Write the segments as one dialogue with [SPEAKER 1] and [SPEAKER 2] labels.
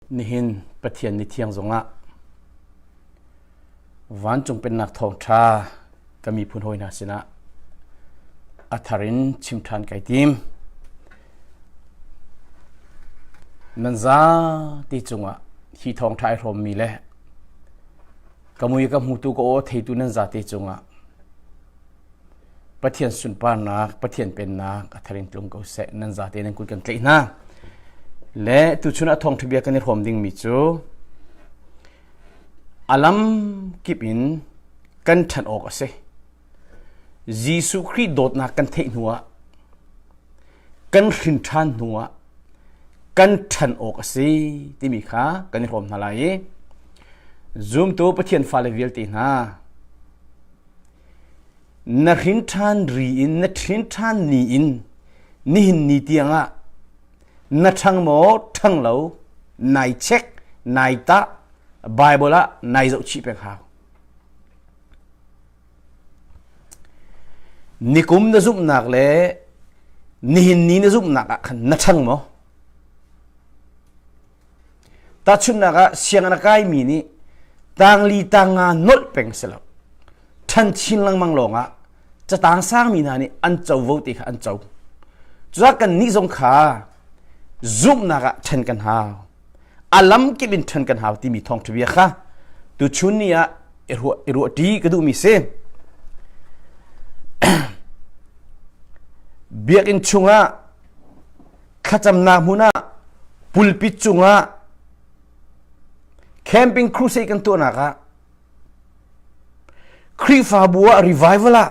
[SPEAKER 1] Nihin Pathian ni thiang zongah vancung pennak thawngṭha ka miphun hawi hna sinah a thar in chim ṭhan kai tim. Nan zapi cungah hi thawngṭha ai hrawmmi le ka mui ka hmutu ka aw theitu nan zate cungah Pathian sunparnak, Pathian pennak a thar in tlung ko seh. Nan zate nan kut kan tlaih hna. Le tuchun ah thawngṭha bia kan i hrawm dingmi cu a lam kip in kan ṭhan awk a si. Jesuh Khrih dawtnak kan theih hnuah kan hrin ṭhan hnuah kan ṭhan awk a si timi kha kan i hrawm hna lai i zumtu Pathian fale vialte hna Na hrin ṭhan ri in na ṭhin ṭhan ni in nihin ni tiangah na ṭhang maw ṭhang lo nai check nai tah Bible ah nai zohchih peng hau. Nikum na zumhnak le nihin ni na zumhnak ah khan na ṭhang maw? Tahchunhnak ah sianginn a kaimi nih tangli tanga nolh peng si lo. Ṭhan chin lengmang lawngah catang sangmi hna nih an covo ti kha an co. Cucaah kannih zong kha zumhnak ah ṭhen kan hau. A lam kip in ṭhen kan hau timi thawngṭha bia kha tuchun ni ah i ruah i ruahṭi ka duhmi si. Biakinn chungah thlacamnak hmun ah pulpit cungah camping crusade kan tuahnak ah Khrihfabu ah revival ah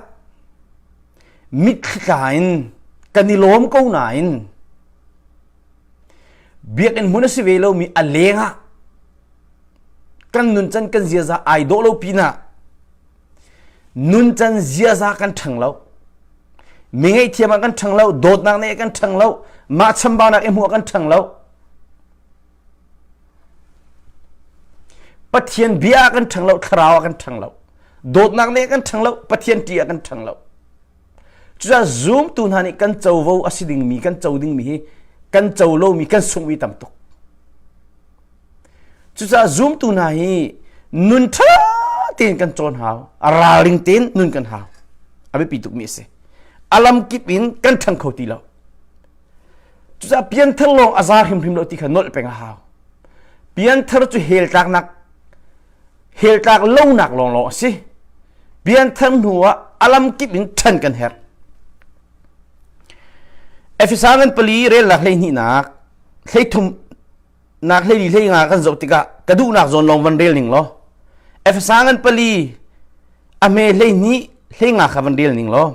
[SPEAKER 1] mitthli tla in kan i lawm ko nain biakinn hmun a si ve lomi a leng ah kan nuncan kan ziaza ai dawh lo pinah nuncan ziaza kan ṭhang lo mi ngaihthiam ah kan ṭhang lo dawtnak nih kan ṭhang lo mah chambaunak i hmuh ah kan ṭhang lo Pathian bia ah kan ṭhang lo thlarau ah kan ṭhang lo dawtnak nih kan ṭhang lo Pathian ṭih ah kan ṭhang lo cucaah zumtu hna nih kan covo a si dingmi kan co dingmi hi kan co lomi kan sunghmi tam tuk Cucaah zumtu hna hi nun ṭha tein kan cawn hau, a ralring tein nun kan hau. A biapi tukmi a si. A lamkip in kan ṭhang kho ti lo. Cucaah pianthar lawng a za hrimhrim lo ti kha nolh peng a hau. Pianthar cu hell tlaknak hell tlak lonak lawnglawng a si. Pianthar hnu ah a lamkip in ṭhan kan herh. Efesa ngan pali relnak hleihnihnak hleithum nak hleili hlei nga kan zoh tikah ka duhnak zawn lawng van rel ning law Efesa ngan pali a hme hlei hnih hlei nga kha van rel ning law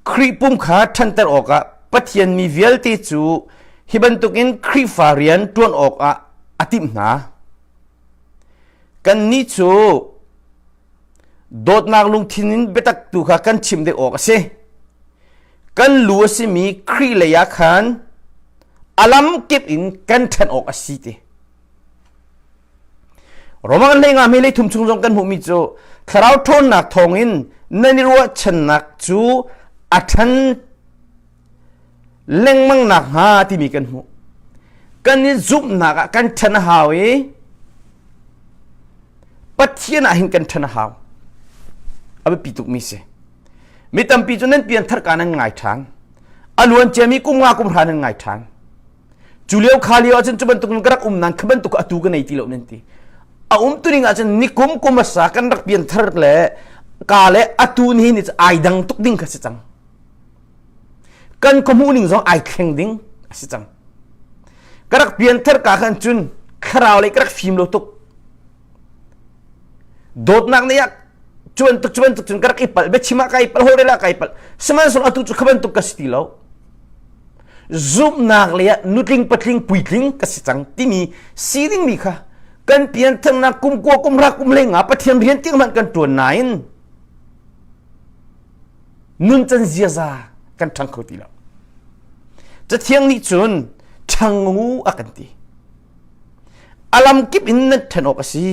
[SPEAKER 1] Khrih pum kha ṭhanter awkah Pathian mi vialte cu hi bantukin Khrihfa rian ṭuan awkah a timh hna. Kannih cu dawtnak lungthin in biatak tu kha kan chim deuh awk a si. Kan lu a simi Khrih lei ah khan a lamkip in kan ṭhen awk a si ti. Roma kan hlei nga mi lei thum chung zong kan hmuhmi cu thlarau ṭhawnnak thawngin nan i ruahchannak cu a ṭhan lengmang nakhnga timi kan hmuh. Kan i zumhnak ah kan ṭhan a hau i Pathian ah hin kan ṭhan a hau. A biapi tukmi si. Mi tampi cu nan pianthar ka nan ngai ṭhan. A luan ciami kum nga kum hra nan ngai ṭhan. Cu lio kha lio ahcun cu bantuk in ka rak um nan kha bantuk atu ka nei ti lo nan ti. A um tu ning ahcun nikum kum hmasa kan rak pianthar le ka le atu ni ni cu ai dang tuk ding kha si cang. Kan khuahmuh ning zong ai thleng ding a si cang. Ka rak pianthar ka khan cun thlarau lei ka rak fim lo tuk. Dawtnak nih ah cu bantuk cu bantuk cun ka rak i palh biachim ah kai palh holhrel ah kai palh sihmanhsehlaw atu cu kha bantuk ka si ti lo zumhnak lei ah nutling patling puitling ka si cang timi si dingmi kha kan piantharnak kum kua kum hra kum hlei nga Pathian rian tiang hmanh kan ṭuan nain nuncan ziaza kan ṭhang kho ti lo cathiang nih cun ṭhang u a kan ti a lamkip in nan ṭhen awk a si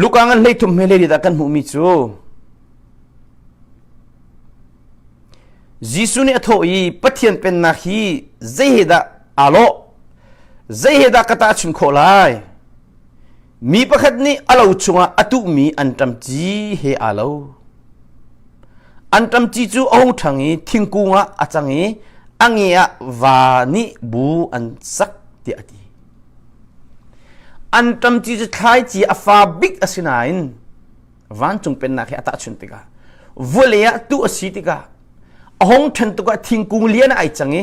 [SPEAKER 1] Luka ngan hleithum he hleiriat ah kan hmuhmi cu. Jesuh nih a thawh i Pathian pennak hi zei he dah aa lawh? Zei he dah ka tahchunh khawh lai? Mi pakhat nih a lo chungah a tuhmi anṭam ci he aa lo. Anṭam ci cu a hung ṭhang i thingkung ah a cang i a nge ah va nih bu an sak tiah a ti. Anṭam ci cu thlaici a fa bik a si nain vancung pennak he a tahchunh tikah vawlei ah tuh a si tikah a hong ṭhan tukah thingkung lian ah ai cang i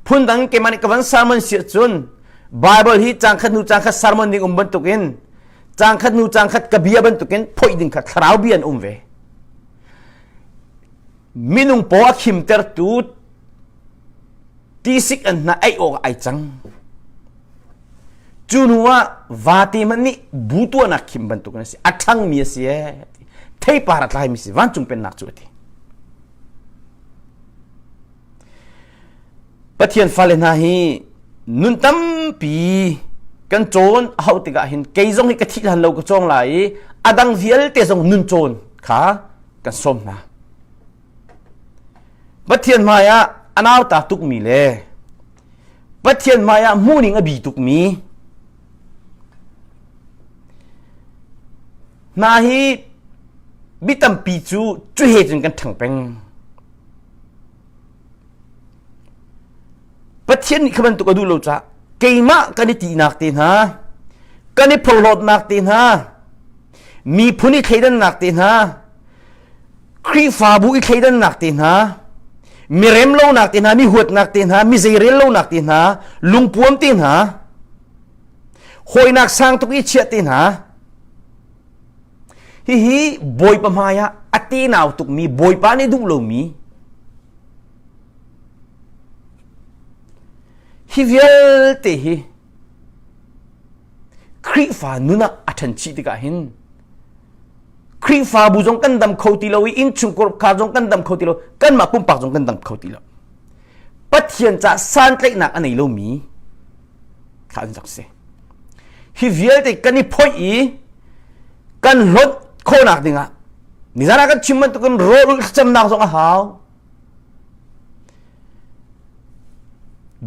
[SPEAKER 1] phundang keimah nih ka van sermon si ahcun Bible hi cang khat hnu cang khat sermon ding um bantukin cang khat hnu cang khat ka bia bantukin phoih ding kha thlarau bia an um ve minung paw a khimtertu tisik an hna ei awk ai cang Cu hnu ah vate hmanh nih bu tuahnak khim bantuk an si. A ṭhangmi a si ee. Theipar a tlaimi si. Vancung pennak cu a ti. Pathian fale hna hi nun tampi kan cawn a hauh tikah hin kei zong hi ka thih hlan lo ka cawng lai i a dang vialte zong nun cawn kha kan sawm hna. Pathian hmai ah a nauta tukmi le Pathian hmai ah hmuhning a bi tukmi hna hi mi tampi cu cu he cun kan ṭhang peng. Pathian nih kha bantuk a duh lo caah keimah kan i tinak te hna, kan i phorhlawtnak te hna, miphun i thleidannak te hna, Khrihfabu i thleidannak te hna, mi remlonak te hna, mi huatnak te hna, mi zeirel lonak te hna, lungpuam te hna, hawinak sang tuk i chiah te hna, hihi Bawipa hmai ah a tenau tukmi, Bawipa nih duh lomi, hi vialte hi Khrihfa nun ah a ṭhan chih tikah hin Khrihfabu zong kan dam kho ti lo i innchungkhar khar zong kan dam kho ti lo kanmah pumpak zong kan dam kho ti lo Pathian ca santlaihnak a nei lomi kha an rak si hi vialte kan i phoih i kan hlonh khawhnak dingah nizan ah kan chim bantukin rawl thlacamnak zong a hau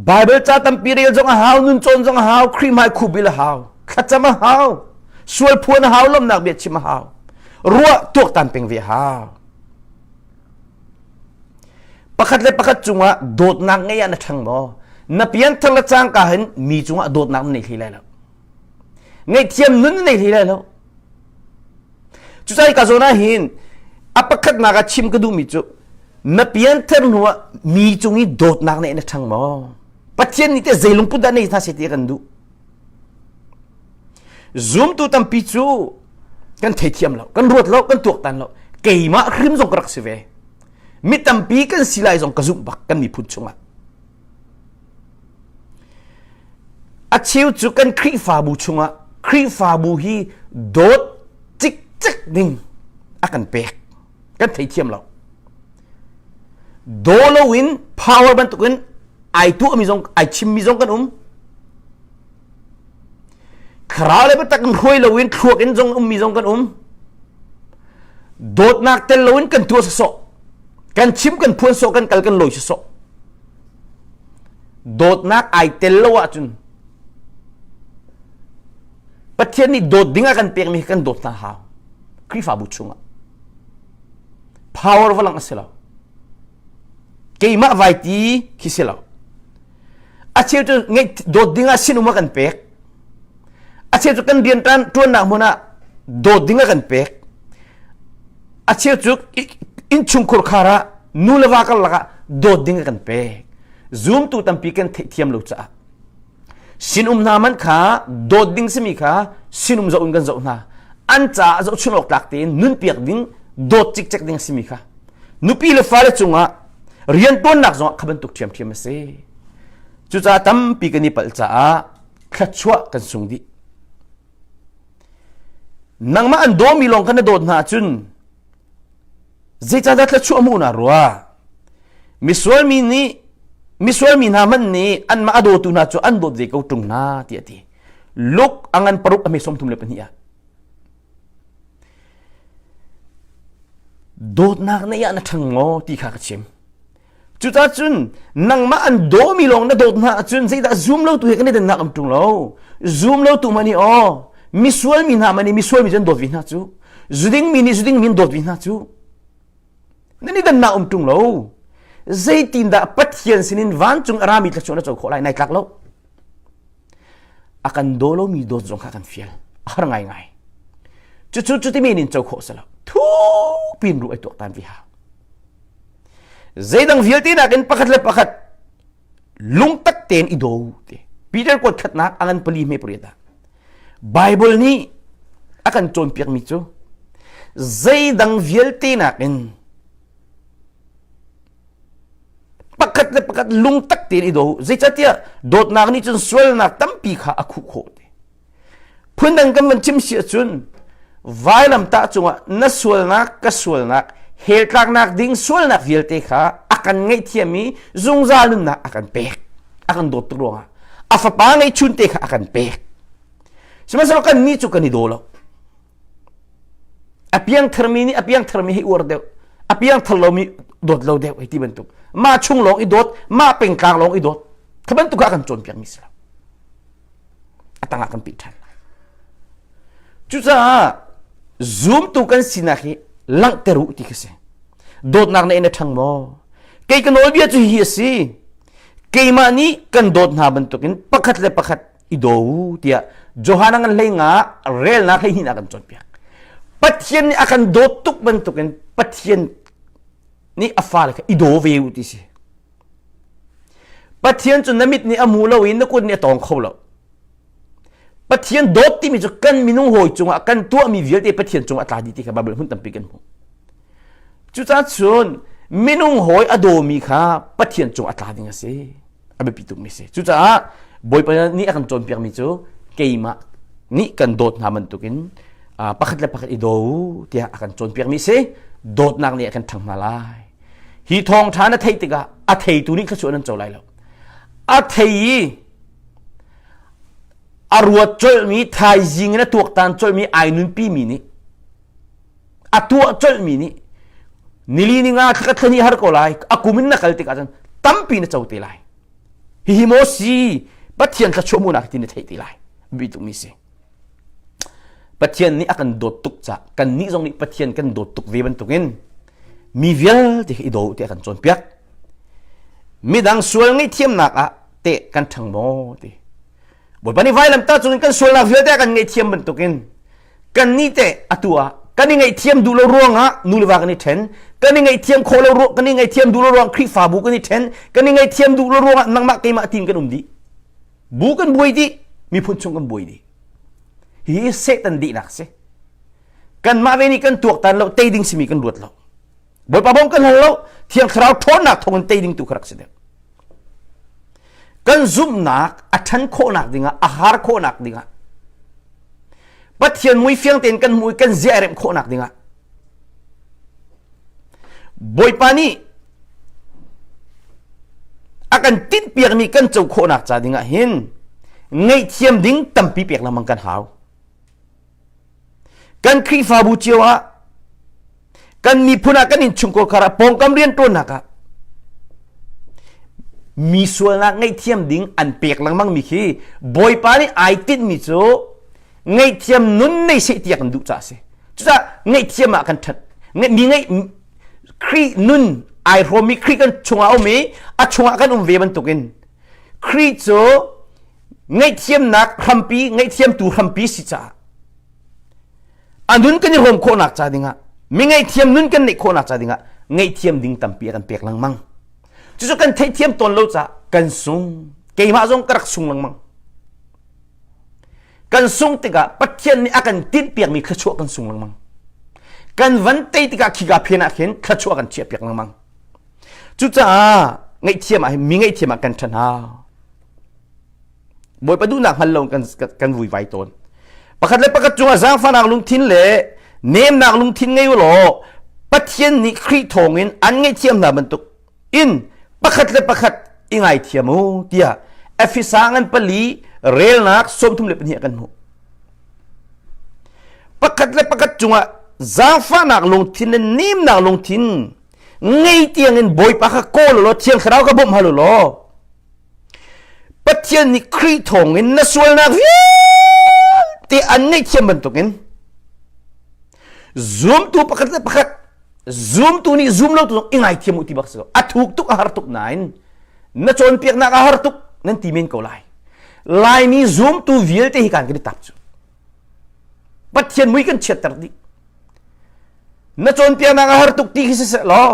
[SPEAKER 1] Bible ca tampi rel zong a hau, nun cawn zong a hau, Khrih hmai khubil a hau, thlacam a hau, sual phuan a hau, lawmhnak bia chim a hau, ruah tuaktan peng ve a hau. Pakhat le pakhat cungah dawtnak ngei ah na ṭhang maw? Na pianthar le cangka hin mi cungah dawtnak na nei hlei lai lo. Ngaihthiam nun na nei hlei lai lo. Cucaah ka zawn ah hin a pakhatnak ah chim ka duhmi cu na pianthar hnu ah mi cung i dawtnak neih na ṭhang maw? Pathian nih teh zei lungput dah nei hna seh ti kan duh. Zumtu tampi cu kan theithiam lo, kan ruat lo, kan tuaktan lo. Keimah hrim zong ka rak si ve. Mi tampi kan si lai zong ka zumh bak kan miphun chungah. A cheu cu kan Khrihfabu chungah Khrihfabu hi dawt cikcek ding a kan pek. Kan theithiam lo. Daw loin power bantukin ai tuahmi zong ai chimmi zong kan um. Thlarau le biatak in hruai loin thluak in zong ummi zong kan um. Dawtnak tel loin kan tuah sawsawh. Kan chim kan phuan sawh kan kal kan lawi sawsawh. Dawtnak ai tel lo ahcun Pathian nih dawt ding a kan pekmi kan dawt hna hau. Khrihfabu chungah. Power valang a si lo. Keimah vai ti khi si lo. A cheu cu ngeih dawt ding ah sinum a kan pek. A cheu cu kan rian ṭuannak hmun ah dawt ding a kan pek. A cheu cu innchungkhur khar ah nu le va karlak ah dawt ding a kan pek. Zumtu tampi kan theihthiam lo caah sinum hna man kha dawt ding simi kha sinum zoh in kan zoh hna. An caah zohchun awk tlak tein nunpiak ding dawt cikcek ding simi kha nupi le fale cungah riantuannak zongah kha bantuk ṭhiamṭhiam a si. Cucaah tampi kan i palh caah thluachuah kan sung dih. Nangmah an dawmi lawng kha na dawt hna ahcun zeicahdah thluachuah hmuh na ruah? Misual mi nih misual mi hna hmanh nih anmah a dawtu hna cu an dawt ve ko ṭung hna tiah a ti. Luke a ngan paruk a hme 32 ah. Dawtnak neih ah na ṭhang maw ti kha ka chim. Cucaah cun nangmah an dawmi lawng na dawt hna ahcun zeidah zum lo tu he kan i dannak am ṭung lo. Zum lo tu man i aw misual mi hna man i misual mi cu an dawt ve hna cu. Zuding mi nih zuding mi an dawt ve hna cu. Nan i dannak um ṭung lo. Zeitindah Pathian sinin vancung a rami thluachuah na co khawh lai? Nai tlak lo. A kan daw lomi dawt zong kha kan fial. A har ngaingai. Cucu cuti men in co khawh si lo. Thupin ruh ai tuaktan vi hau. Zeidang vialte nakin pakhat le pakhat lungtak tein i daw te. Peter kuat khatnak a ngan pali hme pariat ah Bible nih a kan cawnpiakmi cu zeidang vialte nakin pakhat le pakhat lungtak tein i daw zeicahtiah dawtnak nih cun sualnak tampi kha a khuh khawh te phundang kan van chim si ahcun vailamtah cungah na sualnak ka sualnak hell tlaknak ding sualnak vialte kha a kan ngaihthiam i zungzal nunnak a kan pek a kan dawt tuk ruangah a fapa ngeihchun te kha a kan pek sihmanhsehlaw kan nih cu kan i daw lo a piangtharmi nih a piangtharmi hi uar deuh a piangthar lomi dawt lo deuh hei ti bantuk mah chung lawng i dawt mah pengtlang lawng i dawt kha bantuk ah kan cawnpiakmi si lo a tangah kan pih ṭhan lai cucaah zumtu kan sinak hi langhter u ti khi si dawtnak na in a ṭhang maw kei ka nawlbia cu hi a si keimah nih kan dawt hna bantukin pakhat le pakhat i daw u tiah Johan ngan hlei nga relnak hlei hnih kan cawnpiak Pathian nih a kan dawt tuk bantukin Pathian nih a fale kha i daw ve u ti si Pathian cu na mit nih a hmu lo i na kut nih a tawng kho lo Pathian dawt timi cu kan minung hawi cungah kan tuahmi vialte Pathian cungah a tla dih ti kha Bible hmun tampi kan hmuh Cucaah cun minung hawi a dawmi kha Pathian cung a tla ding a si. A biapi tukmi si. Cucaah Bawipa nih a kan cawnpiakmi cu keimah nih kan dawt hna bantukin pakhat le pakhat i daw u tiah a kan cawnpiakmi si. Dawtnak nih a kan ṭhang hna lai. Hi thawngṭha na theih tikah a theitu nih thluachuah nan co lai lo. A thei i a ruat colhmi thaizing in a tuaktan colhmi ai nunpimi nih a tuah colhmi nih nili ni nga thla thlani har ko lai a kum in na kal tikah cun tampi na co te lai hihi maw si pathian thluachuah munak ti na theih te lai bi tukmi si pathian nih a kan dawt tuk ca kan nih zong nih pathian kan dawt tuk ve bantukin mi vialte i daw ti a kan cawnpiak midang sual ngaihthiamnak ah te kan ṭhang maw ti Bawipa nih vailamtah cungin kan sualnak vialte a kan ngaihthiam bantukin kannih teh atu ah kan i ngaihthiam duh lo ruangah nu le va kan i ṭhen kan i ngaihthiam khawh lo ruang kan i ngaihthiam duh lo ruang Khrihfabu kan i ṭhen kan i ngaihthiam duh lo ruangah nangmah keimah tiin kan um dih bu kan buai dih miphun chung kan buai dih hi Satan dihnak si kanmah ve nih kan tuaktan lo tei ding simi kan ruat lo Bawipa bawm kan hal lo Thiang Thlarau ṭhawnnak thawngin tei ding tu kha rak si deuh kan zumhnak a ṭhan khawhnak dingah a har khawhnak dingah Pathian mui fiang tein kan hmu i kan zia remh khawhnak dingah Bawipa nih a kan tinhpiakmi kan co khawhnak ca dingah hin ngaihthiam ding tampi pek lengmang kan hau. Kan Khrihfabu cio ah kan miphun ah kan innchungkhar khar ah pawngkam rianṭuannak ah mi sualnak ngaihthiam ding an pek lengmang mi khi Bawipa nih ai tinhmi cu ngaihthiam nun nei seh tiah kan duh caah a si. Cucaah ngaihthiam ah kan ṭhat. Mi ngaih Khrih nun ai hrawmmi Khrih kan chungah a um i a chungah kan um ve bantukin Khrih cu ngaihthiamnak hrampi ngaihthiamtu hrampi si caah a nun kan i hrawm khawhnak ca dingah mi ngaihthiam nun kan neih khawhnak ca dingah ngaihthiam ding tampi a kan pek lengmang cucu kan theihthiam tawn lo caah kan sung keimah zong ka rak sung lengmang kan sung tikah Pathian nih a kan tinhpiakmi thluachuah kan sung lengmang kan van tei tikah khika phen ah khin thluachuah kan chiahpiak lengmang cucaah ngaihthiam ah hin mi ngaihthiam ah kan ṭhan hau Bawipa duhnak hngal lo kan kan vuivai tawn. Pakhat le pakhat cungah zaangfahnak lungthin le nemnak lungthin ngei u law Pathian nih Khrih thawngin an ngaihthiam hna bantuk in pakhat le pakhat i ngaithiam u tiah Efesa ngan pali relnak 32 kan hmuh. Pakhat le pakhat cungah zaangfahnak lungthin le nemnak lungthin Ngei tiang in Bawipa kha kawl law Thiang Thlarau ka bawmh hal law Pathian nih Khrih thawng in na sualnak vialte an ngaihthiam bantukin zumtu pakhat le pakhat zumtu nih zum lo tu zong i ngaithiam u ti bak si ko a thuk tuk a har tuk nain na cawnpiaknak a har tuk nan ti men ko lai Laimi zumtu vialte hi kan kan i tap cu Pathian mui kan chiatter dih Na cawnpiaknak a har tuk ti khi siseh law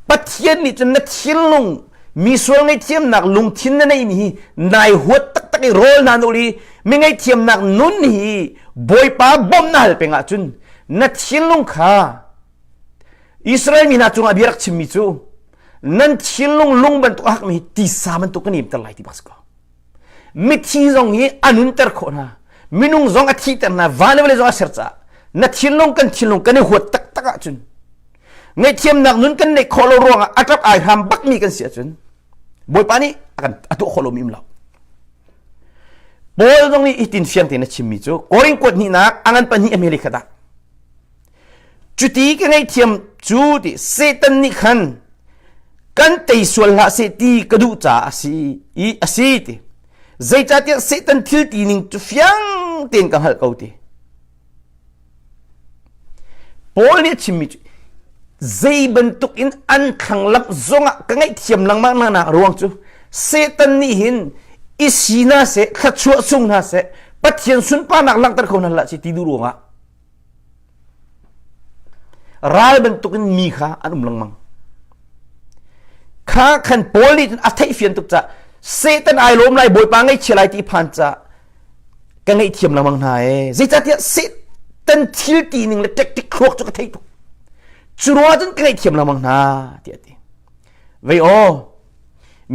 [SPEAKER 1] Pathian nih cun na thinlung mi sual ngaihthiamnak lungthin na neihmi hi nai huat taktak i rawl na nul i mi ngaihthiamnak nun hi Bawipa bawmh na hal peng ahcun na thinlung kha Israel mi hna cungah bia rak chimmi cu nan thinlung lung bantuk a hakmi hi tisa bantuk ka nemter lai ti bak si ko. Mithi zong hi a nunter khawh hna. Minung zong a thihter hna. Van le vawlei zong a ser caah na thinlung kan thinlung kan i huat taktak ahcun ngaihthiamnak nun kan neih khawh lo ruangah a ṭap ai hram bakmi kan si ahcun Bawipa nih a kan a tuah khawh lomi um lo. Paul zong nih hitin fiang tein a chimmi cu Korin kuat hnihnak a ngan pahnih a hmeli khat ah Cuti ka ngaihthiam cu ti Satan nih khan kan tei sual hlah seh ti ka duh caah a si i a si ti. Zeicahtiah Satan thil ti ning cu fiang tein ka hngalh ko ti. Paul nih a chimmi cu zei bantuk in an thlanglamh zongah ka ngaihthiam lengmang nak ruang cu Satan nih hin i si hna seh thluachuah sung hna seh Pathian sunparnak langhter kho hna hlah seh ti duh ruangah Ral bantukin mi kha an um lengmang. Kha khan Paul nih a theihfian tuk caah Satan ai lawm lai Bawipa ngaihchia lai ti phan caah ka ngaihthiam lengmang hna ee. Zeicahtiah Satan thil ti ning le tactic thluak cu ka theih tuk. Cu ruangah cun ka ngaihthiam lengmang hna tiah a ti. Vei aw,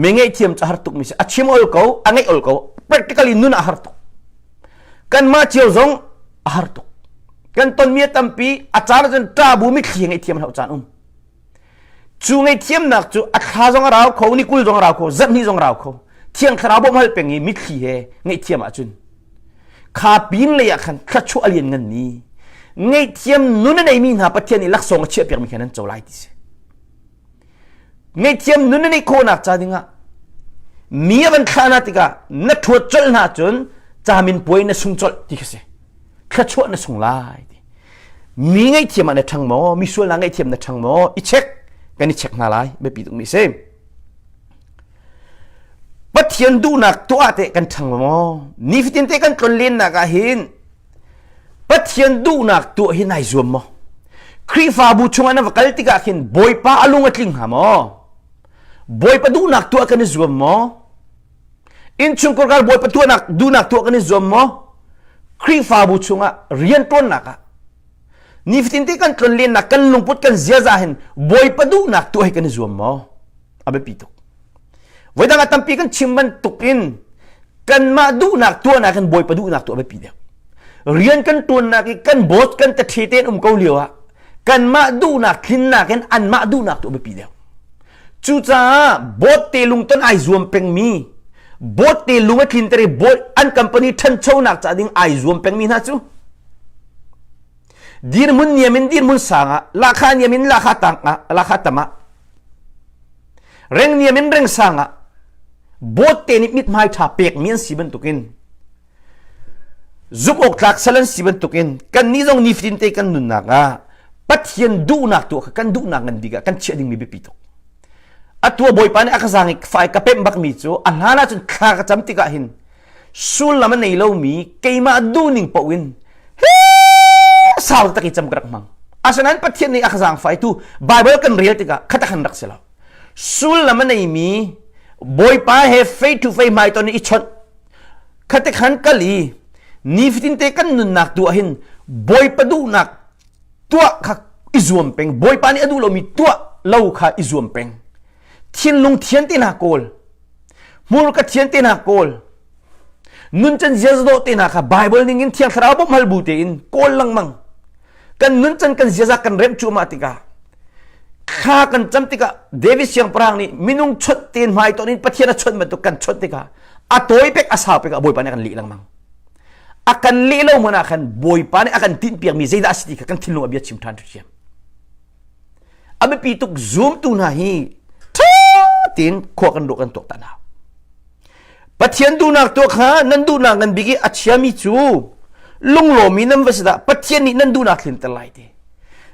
[SPEAKER 1] mi ngaihthiam cu a har tukmi si. A chim ol ko, a ngaih ol ko. Practically nun a har tuk. Kanmah cio zong a har tuk. Kan tonmi a tampi, a caan ahcun ṭabu mitthli ngaihthiam hau caan um. Cu ngaihthiamnak cu a thla zong a rau kho, ni 20 zong a rau kho, zarhhnih zong a rau kho. Thiang Thlarau bawmh hal peng i mitthli he ngaihthiam ahcun kha pin lei ah khan thluachuah a lian nganmi ngaihthiam nun a neimi hna Pathian nih laksawng a chiahpiakmi kha nan co lai ti si. Ngaihthiam nun na neih khawhnak ca dingah mi a van thlah hna tikah na ṭhuat colh hna cun camin puai na sung colh ti kha si. Thluachuah na sung lai ti. Mi ngaihthiam ah na ṭhang maw? Mi sualnak ngaihthiam na ṭhang maw? I check kan i check hna lai biapi tukmi si. Pathian duhnak tuah teh kan ṭhang maw? Nifatin te kan tlonlennak ah hin Pathian duhnak tuah hi nai zuam maw? Khrihfabu chungah na va kal tikah khin Bawipa a lung a tling hnga maw? Bawipa duhnak tuah kan i zuam maw? Innchungkhar kar Bawipa tuahnak duhnak tuah kan i zuam maw? Khrihfabu chungah rianṭuannak ah nifatin te kan tlonlennak kan lungput kan ziaza hin Bawipa duhnak tuah hi kan i zuam maw? A biapi tuk. Voidang ah tampi kan chim bantuk in kanmah duhnak tuahnak in Bawipa duhnak tuah biapi deuh. Rian kan tuannak i kan boss kan tathe tein um ko lio ah kanmah duhnak tlinnak in anmah duhnak tuah biapi deuh. Cucaah boss te lungton ai zuam pengmi boss te lung a tlinter i boss an company ṭhanchonak ca ding ai zuam pengmi hna cu dirhmun niam in dirhmun sang ah lahkhah niam in lahkhah tang ah lahkhah tam ah Reng niam in reng sang ah bawt te nih mithmai ṭha pekmi an si bantukin zumh awk tlak sal an si bantukin kannih zong nifatin te kan nunnak ah Pathian duhnak tuah kha kan duhnak ngan bik ah kan chiah dingmi biapi tuk. Atu Bawipa nih a ka zaang i fai ka pemh bakmi cu a hlan ahcun thla ka cam tikah hin sullam a nei lomi keimah duhning paoh in sau tak i cam ka rak hmang. Asinain Pathian nih a ka zaangfaitu Bible kan rel tikah khat khan rak si lo. Sullam a neimi Bawipa he face to face hmaiton i chawnh khate khan kal i nifatin te kan nunnak tu ah hin Bawipa duhnak tuah kha i zuam peng Bawipa nih a duh lomi tuah lo kha i zuam peng thinlung thian te hna kawl hmurka thian te hna kawl Nuncan ziaza dawh te hna kha Bible ning in Thiang Thlarau bawmh hal bu tein kawl lengmang. Kan nuncan kan ziaza kan remh cuahmah tikah thla kan cam tikah David siangpahrang nih minung chawnh tein hmai ton in Pathian a chawnh bantuk kan chawnh tikah a tawi pek a sau pek ah Bawipa nih a kan leh lengmang. A kan leh lo hmanh ah khan Bawipa nih a kan tinhpiakmi zeidah a si ti kha kan thinlung a bia chim ṭhan ṭhiam. A biapi tuk zumtu hna hi ṭha tein khua kan ruah kan tuak ta hna. Pathian duhnak tuah kha nan duhnak ngan bik i a chiami cu lunglawmi nan va si dah Pathian nih nan duhnak tlinter lai ti.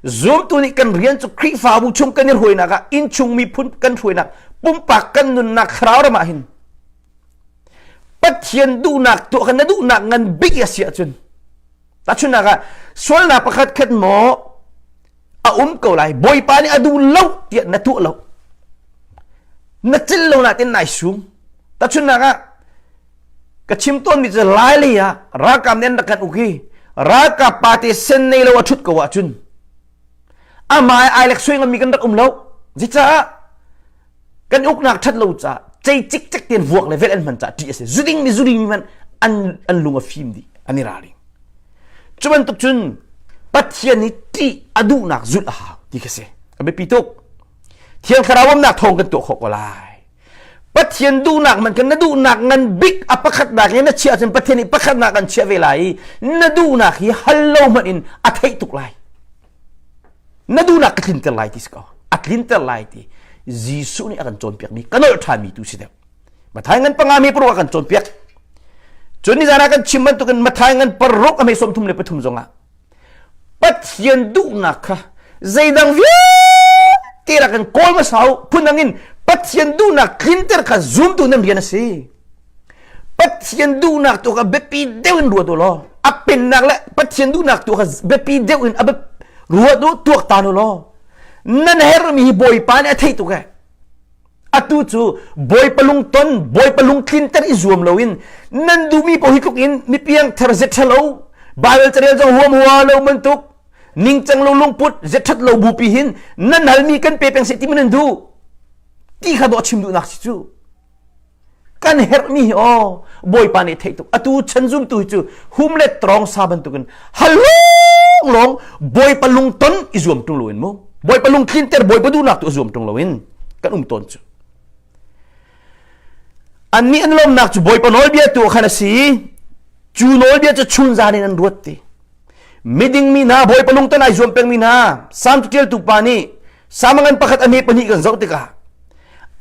[SPEAKER 1] Zumtu nih kan rian cu Khrihfabu chung kan i hruainak ah innchung miphun kan hruainak pumpak kan nunnak thlarau ram ah hin Pathian duhnak tuah kha na duhnak ngan bik a si ahcun tahchunhnak ah sualnak pakhat khat maw a um ko lai Bawipa nih a duh lo tiah na tuah lo na cil lo natin nai sum tahchunhnak ah ka chim tawnmi cu lai lei ah ralkap nih an rak kan uk i ralkap pa te sen nei lo a ṭhut ko ahcun amah ai lek sui ngami kan rak um lo zecaah kan uknak ṭhat lo caah cei cikcek tein vuak le velh an hman caah ṭih a si zuding mi zuding mi hmanh an an lung a fim dih an i ralring cu bantuk cun Pathian nih ṭih a duhnak zulh a hau ti kha si a biapi tuk Thiang Thlarau umnak thawng kan tuah khawh ko lai Pathian duhnak man kan na duhnak ngan bik a pakhatnak in na chiah cun Pathian nih pakhatnak an chiah ve lai i na duhnak hi hal lo hmanh in a theih tuk lai na duhnak ka tlinter lai ti si ko a tlinter lai ti Jesuh nih a kan cawnpiakmi ka nolh ṭhanmi tu si deuh Mathai ngan panga mi paruk a kan cawnpiak cun nizan ah kan chim bantukin Mathai ngan paruk a hmei 33 zongah Pathian duhnak kha zeidang vialte rak kan kawl hmasa u phundang in Pathian duhnak tlinter kha zumtu nan rian a si Pathian duhnak tu kha biapi deuh in ruat u law a pennak le Pathian duhnak tu kha biapi deuh in a ruat u tuaktan u law nan herhmi hi Bawipa nih a theih tuk ee atu cu Bawipa lungton Bawipa lungtlinter i zuam loin nan duhmi paoh hi tluk in mipiang thar zetthalo Bible carel zong huam hua lo bantuk ningcang lo lungput zetṭhat lo bupi hin nan halmi kan pe peng seh ti man nan duh ti kha dawh chim duhnak si cu kan herhmi hi aw Bawipa nih theih tuk atu chan zumtu hi cu hum le trong sa bantukin halung lawng Bawipa lungton i zuam ṭung loin mu Bawipa lungtlinter Bawipa duhnak tu zuam ṭung loin kan um tawn cu annih an lawmnak cu Bawipa nawlbia tu khan a si cu nawlbia cu chunzan in an ruat ti miding mi hna Bawipa lungton ai zuam pengmi hna Salm ṭialtu pa nih Salm ngan pakhat a hme pahnih kan zoh tikah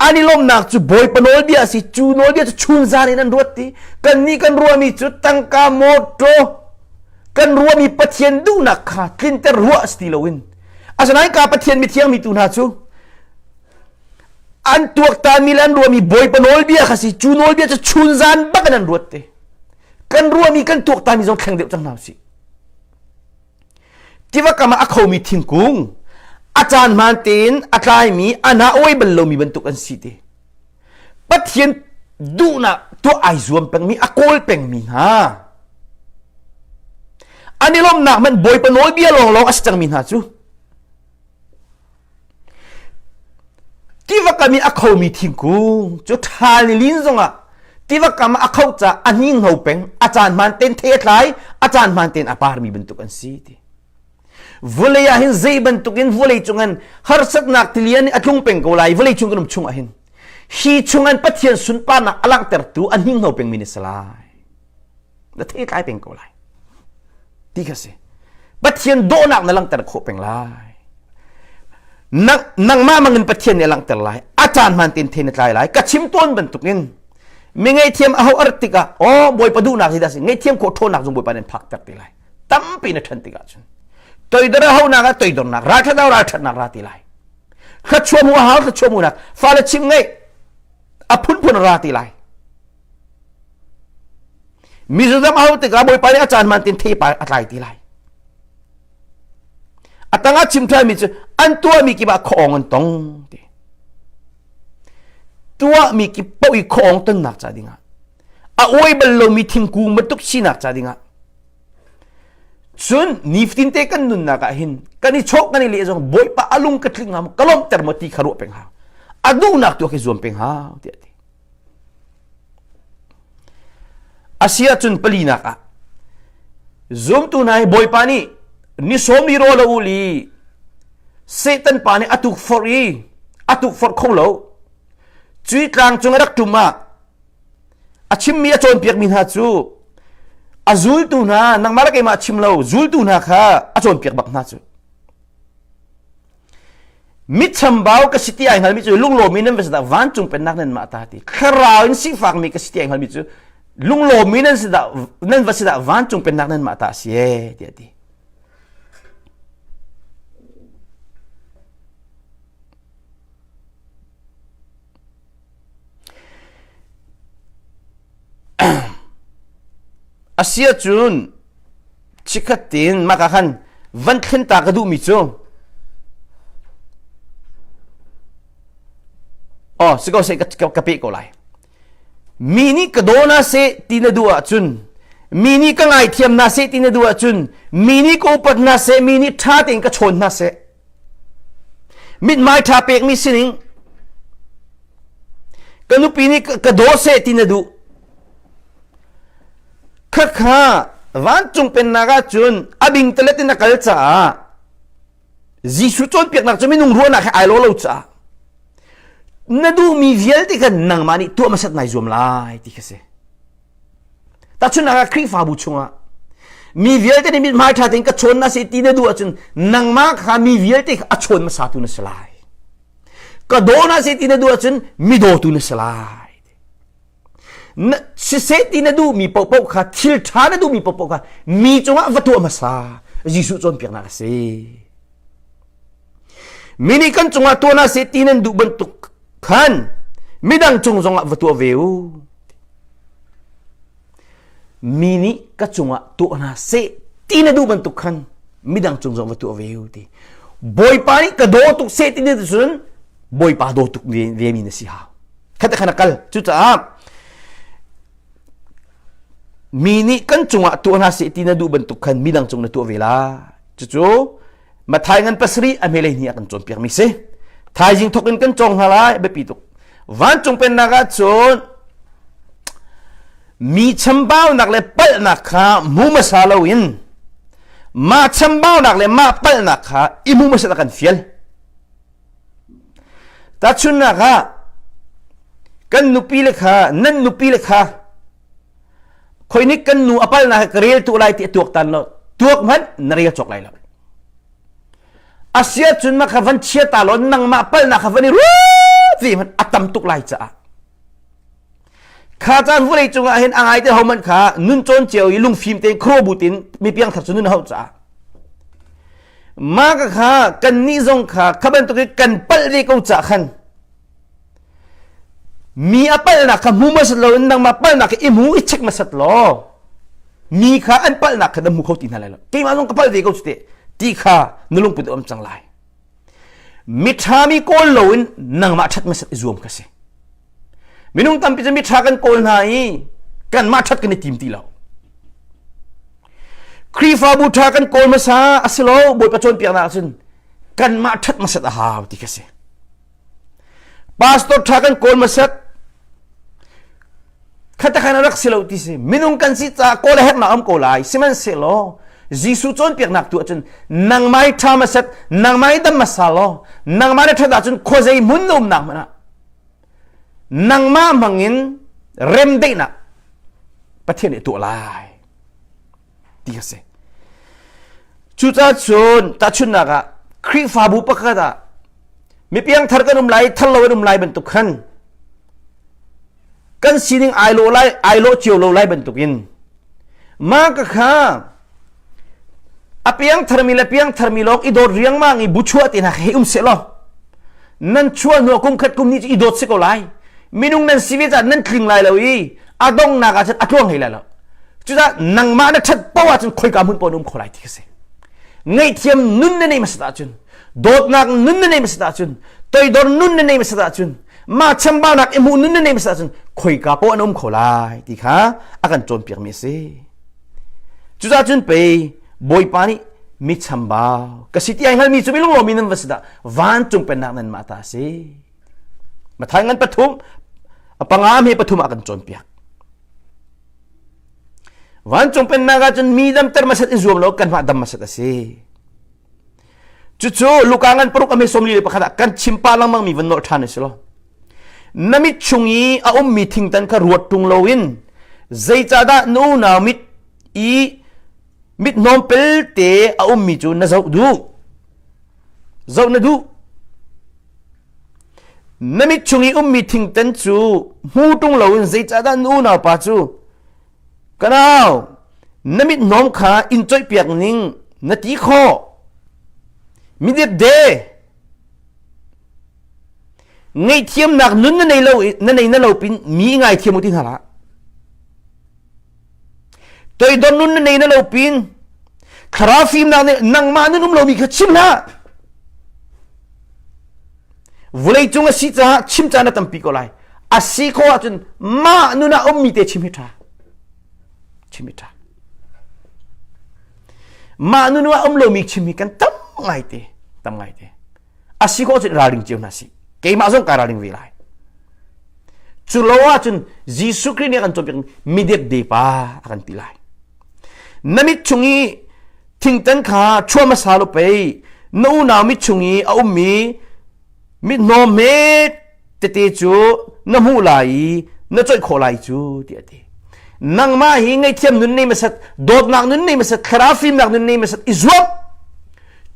[SPEAKER 1] an i lawmhnak cu Bawipa nawlbia a si cu nawlbia cu chunzan in an ruat ti kannih kan ruahmi cu tangka mawṭaw kan ruahmi Pathian duhnak kha tlinter ruah si ti loin asinain ka Pathian mithiang mi tu hna cu an tuaktanmi le an ruahmi Bawipa nawlbia kha si cu nawlbia cu chunzan bak in an ruat te kan ruahmi kan tuaktanmi zong thleng deuh cang hna usih Tiva kam ah a khomi thingkung a caan hmaan tein a tlaimi a hna uai bal lomi bantuk an si ti. Pathian duhnak tuah ai zuam pengmi a kawl pengmi hna. An i lawmhnak hmanh Bawipa nawlbia lawnglawng a si cangmi hna cu Tiva kam i a khomi thingkung cu ṭhal ni lin zongah tiva kam ah a kho caah a hninghno peng, a caan hmaan tein thei a tlai, a caan hmaan tein a parmi bantuk an si ti. Vawlei ah hin zei bantukin vawlei cungin harsatnak tilian nih a tlung peng ko lai vawlei cung kan um chung ah hin hi chungin Pathian sunparnak a langhtertu a hninghno pengmi na si lai. Na thei tlai peng ko lai. Ti kha si. Pathian dawhnak na langhter khawh peng lai. Nangmah mangin Pathian nih a langhter lai. A caan hmaan tein thei na tlai lai. Ka chim tawn bantukin mi ngaihthiam a ho ar tikah aw Bawipa duhnak hi dah si ngaihthiam khawh ṭhawnnak zong Bawipa nih phak ter ti lai. Tampi na ṭhan tikah cun toidor a honak ah toidornak ralṭhat ah ralṭhatnak ra ti lai. Thluachuah mu a hau thluachuah munak fale chim ngeih a phunphun ra ti lai. Mizodam a ho tikah Bawipa nih a caan hmaan tein theipa a tlai ti lai. A tangah chim ṭhanmi cu an tuahmi kip ah khuaawng an tong ti. Tuahmi kip paoh i khuaawng tonnak ca dingah a uai bal lomi thingkung bantuk sinak ca dingah cun nifatin te kan nunnak ah hin kan i chawh kan i leh zong Bawipa a lung ka tling hnga maw ka lawmhter maw ti kha ruah peng hau a duhnak tu khi zuam peng hau tiah ti A si ahcun palinak ah zumtu hna hi Bawipa nih ni sawm ni rawl a ul i Satan pa nih a tukforh i a tukforh kho lo. Cui tlang cung a rak ṭum ah a chimmi a cawnpiakmi hna cu a zultu hna nangmah le keimah chim lo zultu hna kha a cawnpiak bak hna cu. Mitchambau ka si ti ai hngalmi cu lunglawmmi nan va si dah vancung pennak nan mah ta ti. Thlarau in sifakmi ka si ti ai hngalmi cu lunglawmmi nan si dah nan va si dah vancung pennak nan mah ta a si ee tiah a ti. Asiah cun chikkhat tein mah ka khan van thlen ta ka duhmi cu oh si ko seh ka, ka, ka peh ko lai mi nih ka daw na seh ti na duh ahcun mi nih ka ngaithiam na seh ti na duh ahcun mi nih ka upat na seh mi nih ṭha tein ka chawn hna seh Mithmai ṭha pekmi sining ka nupi nih ka daw seh ti na duh. Khakha vancung pennak ah cun a bingtalet in a kal caah Jesuh cawnpiaknak cu minung ruahnak he ai lo lo caah na duhmi vialte kha nangmah nih tuah hmasat nai zuam lai ti kha si. Tahchunhnak ah Khrihfabu chungah mi vialte nih mithmai ṭha tein ka chawn na si ti na duh ahcun nangmah kha mi vialte kha a chawn hmasatu na si lai. Ka daw na si ti na duh ahcun mi dawtu na si lai. Na siseh ti na duhmi paohpaoh kha thil ṭha na duhmi paohpaoh kha mi cungah va tuah hmasa. Jesuh cawnpiaknak a si. Mi nih kan cungah tuah na seh ti nan duh bantuk khan midang cung zongah va tuah ve u. Mi nih ka cungah tuah hna seh ti na duh bantuk khan midang cung zong va tuah ve u ti. Bawipa nih ka daw tuk seh ti na cun Bawipa daw tuk ve mi na si hau. Khat khan a kal. Cucaah mi nih kan cungah tuah hna seh ti na duh bantuk khan midang cung na tuah ve la. Cucu Mathai ngan pasarih a hmelei ni a kan cawnpiak mi si. Thaizing thok in kan cawng hna lai biapi tuk. Vancung pennak ah cun mi chambaunak le palhnak kha hmu hmasa loin mah chambaunak le mah palhnak kha i hmu hmasa kan fial. Tahchunhnak ah kan nupi le kha nan nupi le kha khoi nih kan nu a palnak ka rel tu lai ti a tuak tan lo tuak hmanh na rel cawk lai lo asia cun ma kha van chia ta lo nangmah palnak kha van i ruat ve hmanh a tam tuk lai caah kha caan vulei cungah hin a ngai te ho man kha nun cawn cio i lungfim tein khro bu tin mi piang thar cu nun hau caah ma ka kha kan nih zong kha kha bantuk i kan palh ve ko ca khan Mi a palhnak kha hmu hmasat loin nangmah palhnak kha i hmu i check hmasat law mi kha an palhnak kha na hmu kho ti hna lai lo. Keimah zong ka palh ve ko cu teh ti kha na lungput a um cang lai. Miṭha mi kawl loin nangmah ṭhat hmasat i zuam kha si. Minung tampi cu miṭha kan kawl hna i kanmah ṭhat kan i tim ti lo. Khrihfabu ṭha kan kawl hmasa a si lo Bawipa cawnpiaknak ahcun kanmah ṭhat hmasat a hau ti kha si. Pastor ṭha kan kawl hmasat. Khatakhan a rak si lo ti si. Minung kan si caah kawl a herhnak um ko lai. Sihmanhsehlaw Jesuh cawnpiaknak tu ahcun nangmah i ṭha hmasat, nangmah i dam hmasa law, nangmah na ṭhat ahcun khuazei hmun na umnak hmanh ah nangmah hmangin remdaihnak Pathian nih a tuah lai ti a si. Cucaah cun tahchunhnak ah Khrihfabu pakhat ah mi piangthar kan um lai thar lo an um lai bantuk khan kan sining ai lo lai ai lo cio lo lai bantukin mah ka kha a piangtharmi le piangtharmi lawng i dawt riangmang i bu chuah ti hna hei um seh law nan chuah hnu kum khat kum ni cu i dawt si ko lai minung nan si ve caah nan tling lai lo i a donghnak ah cun a tluang hlei lai lo cucaah nangmah na ṭhat paoh ahcun khoika hmun paoh na um kho lai ti ka si ngaihthiam nun na nei hmasat ahcun dawtnak nun na nei hmasat ahcun toidor nun na nei hmasat ahcun mah chambaunak i hmuh nun na nei hmasat ahcun khoika paoh an um kho lai ti kha a kan cawnpiakmi a si cucaah cun pei Bawipa nih mi chambau ka si ti ai hngalmi cu mi lunglawmi nan va si dah vancung pennak nan mah ta a si Matthai ngan pathum a panga me pathum ah kan cawnpiak Vancung pennak ah cun mi damter hmasat i zuam lo kanmah dam hmasat a si. Cucu Luka ngan paruk a me 41 ah kan chim pa lengmang mi van nolh ṭhan a si lo. Na mit chung i a ummi thingtan kha ruat ṭung loin zeicahdah na unau mit i mit hnawm pelte a ummi cu na zoh duh? Zoh na duh? Na mit chung i ummi thingtan cu hmu ṭung loin zeicahdah na unaupa cu ka nau na mit hnawm kha in coihpiak ning na ti khawh? Midepde! Ngaihthiamnak nun na nei lo na nei na lo pin mi ngaithiam u ti hna hlah. Toidor nun na nei na lo pin thlarau fimnak nih nangmah nun um lomi kha chim hlah. Vulei cung a si caah chim caan a tampi ko lai. A si khawh ahcun mah nun ah ummi te chim hi ṭha. Chim hi ṭha. Mah nun ah um lomi chim hi kan tam ngai te, tam ngai te. A si khawh cun ralring cio hna sih. Keimah zong kai ralring ve lai. Cu lo ahcun Jesuh Khrih nih a kan cawnpiak mi depde pa a kan ti lai. Na mit chung i thingtan kha chuah hmasa lo pei na unau mit chung i a ummi mithnawm hme tete cu na hmuh lai i na coih khawh lai cu tiah a ti. Nangmah hi ngaihthiam nun nei hmasat, dawtnak nun nei hmasat, thlarau fimnak nun nei hmasat i zuam.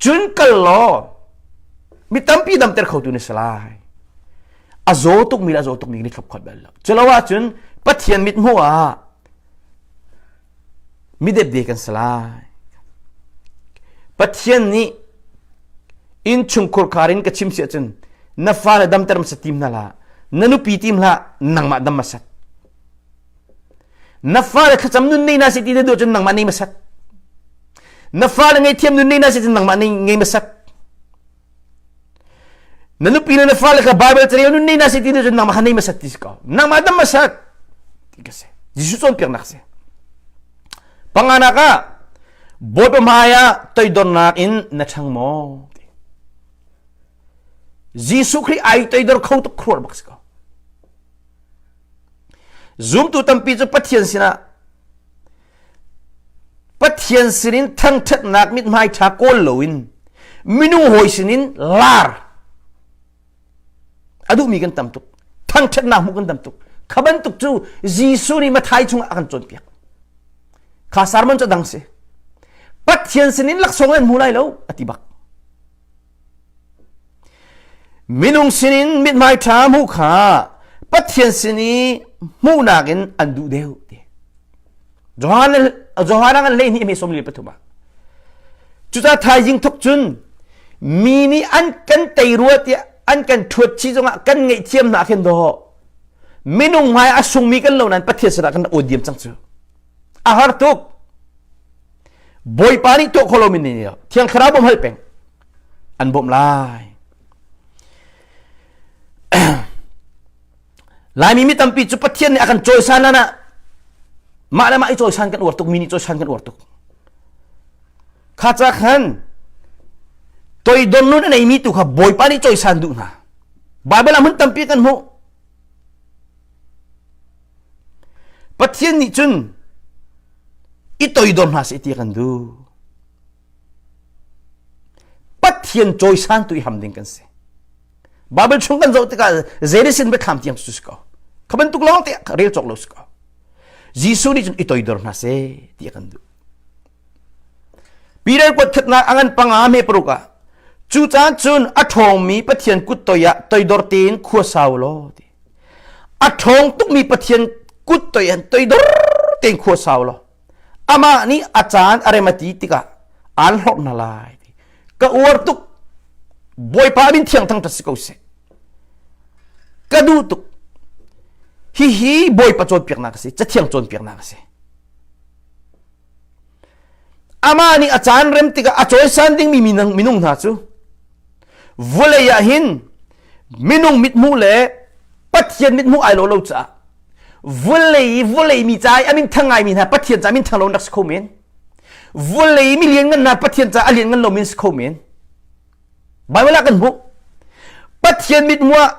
[SPEAKER 1] Cun kal law mi tampi damter khotu na si lai. A zaw tukmi le a zaw tukmi kan i thlop khawt bal lo. Culo ahcun Pathian mithmuh ah midepde kan si lai. Pathian nih innchungkhur khar in ka chim si ahcun na fale damter hmasa tim hna hlah, na nupi tim hlah, nangmah dam hmasat. Na fale thlacam nun nei na si ti na duh cun nangmah nei hmasat. Na fale ngaihthiam nun nei na si cun nangmah nei ngei hmasat. Na nupi le na fale kha Bible carel nun nei na si ti na cun nangmah kha nei hmasat ti si ko. Nangmah dam hmasat ti ka si. Jesuh cawnpiaknak si. Panganak ah Bawipa hmai ah toidornak in na ṭhang maw? Ti. Jesuh Khrih ai toidor kho tuk khuar bak si ko. Zumtu tampi cu Pathian sinah Pathian sinin thangṭhatnak mithmai ṭha kawl loin minung hawi sinin lar a duhmi kan tam tuk. Thangṭhatnak hmuh kan tam tuk. Kha bantuk cu Jesuh nih Mathai chungah a kan cawnpiak. Kha sermon cu dang si. Pathian sinin laksawng nan hmu lai lo a ti bak. Minung sinin mithmai ṭha hmuh kha Pathian sin i hmuhnak in an duh deuh ti. Johan Johan an 12 me 43 ah. Cucaah thaizing thok cun mi nih an kan tei rua tiah an kan ṭhuat chi zongah kan ngaihthiam hna khin dawh. Minung hmai a sungmi kan lo nain Pathian sinah kan aw diam cang cu. A har tuk. Bawipa nih tuah kho lomi nih Thiang Thlarau bawmh hal peng an bawmh lai. Laimi mi tampi cu Pathian nih a kan cawisan lan ah mah le mah i cawisan kan uar tuk mi nih cawisan kan uar tuk. Kha ca khan toidon nun a neimi tu kha Bawipa nih cawisan duh hna. Bible ah hmun tampi kan hmuh. Pathian nih cun i toidor hna seh ti kan duh. Pathian cawisan tu i ham ding kan si. Bible chung kan zoh tikah zeitin biathlam tiang cu si ko. Kha bantuk lawng te rel cawk lo si ko. Jesuh nih cun i toidor hna seh ti kan duh. Peter kuat khatnak a ngan panga me paruk ah cu caan cun a ṭhawngmi Pathian kut toi ah toidor tein khua sau law ti. A ṭhawng tukmi Pathian kut toi an toidor tein khua sau law amah nih a caan a rem a ti tikah aan hlorh hna lai ti. Ka uar tuk Bawipa min thiang thangṭhat si ko seh. Ka duh tuk. Hihi Bawipa cawnpiaknak a si, Cathiang cawnpiaknak a si. Amah nih a caan rem tikah a cawisan dingmi minung hna cu vawlei ah hin minung mithmuh le Pathian mithmuh ai lo lo caah vawlei i vawlei mi ca i a min thang ngaimi hna Pathian ca min thang lo nak si kho men vawlei mi lianngan hna Pathian ca a lianngan lo men si kho men Bible ah kan hmuh. Pathian mithmuh ah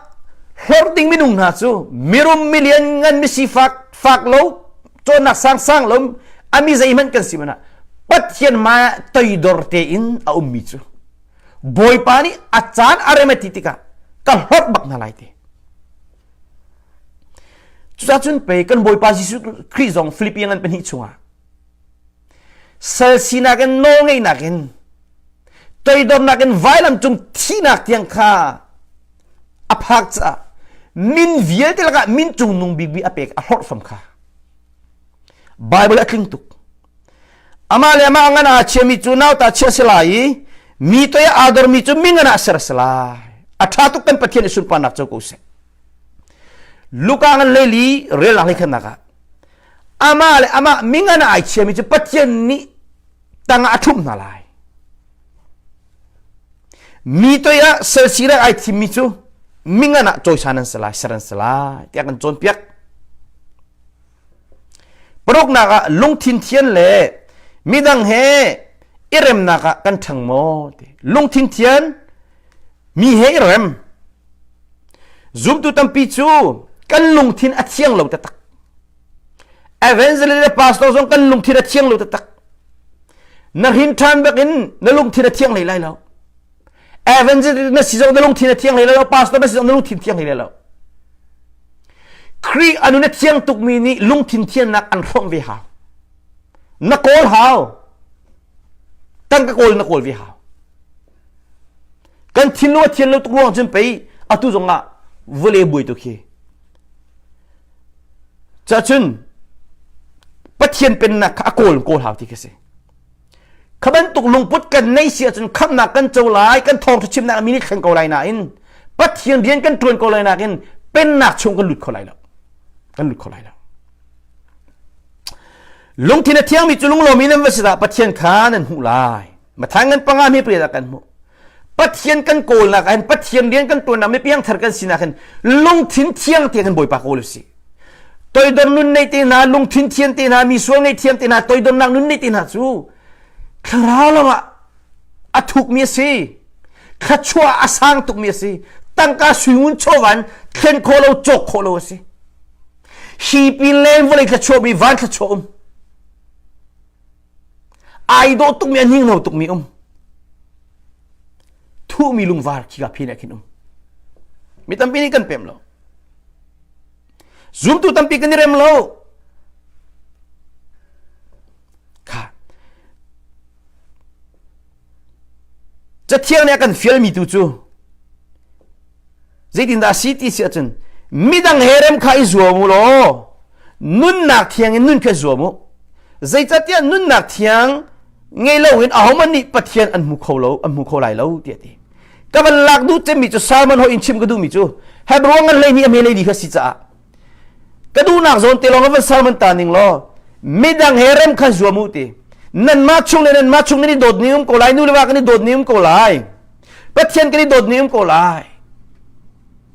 [SPEAKER 1] hlorh ding minung hna cu mirum milian ngan misifak fak lo cawnnak sangsang lo ami zeihmanh kan si mana Pathian hmai ah toidor tein a ummi cu Bawipa nih a caan a rem a ti tikah ka hlorh bak hna lai ti. Cucaah cun pei kan Bawipa Jesuh Khrih zong Philippian ngan pahnih chungah Sal sinak in nawlngeihnak in toidornak in vailam cung thihnak tiang kha A phak caah min vialte lakah min cungnung bikmi a pek a hlorh fam kha. Bible a tling tuk. Amah le amah ngan aa chiami cu nauta chia si lai i mi toi aa dormi cu mi ngan ah ser si lai. A ṭha tuk kan Pathian i sunparnak co ko seh. Luka ngan leili rel hlei khannak ah amah le amah mi ngan ai chiami cu Pathian nih tangah a ṭhumh hna lai. Mi toi ah selsirek ai thimmi cu mingan ah cawisan an si lai, ser an si lai tiah kan cawnpiak. Paruknak ah lungthin thian le midang he i remnak ah kan ṭhang maw ti. Lungthin thian mi he i rem. Zumtu tampi cu kan lungthin a thiang lo taktak. Evangelist le pastor zong kan lungthin a thiang lo taktak. Na hrin ṭhan bak in na lungthin a thiang hlei lai lo. Evangelist na si zong na lungthin a thiang hlei lai lo. Pastor na si zong na lungthin thiang hlei lai lo. Khrih a nun a thiang tukmi nih lungthin thiannak an hrawmh ve hau. Na kawl hau. Tangka kawl na kawl ve hau. Kan thinlung a thian lo tuk ruang cun pei atu zong ah vawlei buai tuk hi. Cacun Pathian pennak kha a kawl kawl hau ti khi si. Kha bantuk lungput kan nei si ahcun khamhnak kan co lai, kan thawngṭha chimnak mi nih thleng ko lai nain Pathian rian kan ṭuan ko lai nakin pennak chung kan lut kho lai lo. Kan lut kho lai lo. Lungthin a thiangmi cu lunglawm in nan va si dah Pathian kha nan hmuh lai. Matthai ngan panga mi pariat ah kan hmuh. Pathian kan kawlnak ah hin Pathian rian kan tuannak mi piangthar kan sinak hin lungthin thiang te kan Bawipa kawl usih. Toidor nun nei te hna, lungthin thian te hna, mi sual ngei thiam te hna, toidornak nun nei te hna cu thlarau lam ah a thukmi a si. Thluachuah a sang tukmi a si. Tangka suingun chawvan thlen khawh lo, cawk khawh lo a si. Hi pin le vawlei thluachuah mi van thluachuah um. Ai dawh tukmi a hninghno tukmi um. Thuhmi lungvar khika phin ah khin um. Mi tampi nih kan pem lo. Zumtu tampi kan i rem lo. Kha. Cathiang nih a kan fialmi tu cu Zeitindah a si ti si ahcun midang he rem kha i zuam u law nunnak thiang in nun kha zuam u. Zeicahtiah nunnak thiang ngei loin ahohmanh nih Pathian an hmu kho lo, an hmu kho lai lo tiah a ti. Ka van lak duh cemmi cu Salmon hoi in chim ka duhmi cu Hebrew ngan hlei nih a hme lei kha si caah ka duhnak zawn te lawng van Salmon ta ning law midang he rem kha zuam u ti. Nanmah chung le nanmah chung nan i dawt ni um ko lai, nu le va kan i dawt ni um ko lai. Pathian kan i dawt ni um ko lai.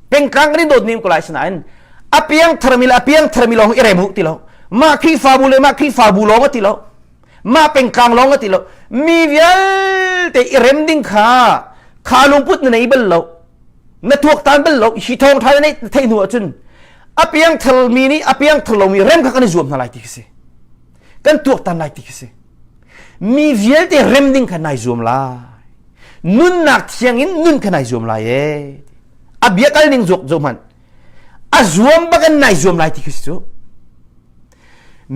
[SPEAKER 1] Pengtlang kan i dawt ni um ko lai sinain a piang tharmi le a piang tharmi lawng i rem u ti lo. Mah Khrihfabu le mah Khrihfabu lawng a ti lo. Mah pengtlang lawng a ti lo. Mi vialte i rem ding kha kha lungput na nei bal lo. Na tuaktan bal lo. Hi thawng tha na nei theih hnu ahcun a piang tharmi nih a piang thar lomi rem kha kan i zuam hna lai ti khi si. Kan tuaktan lai ti khi si. Mi vialte rem ding kha nai zuam lai. Nunnak thiang in nun kha nai zuam lai ee. A bia kal ning zuak zo hmanh. A zuam bak in nai zuam lai ti khi si cu.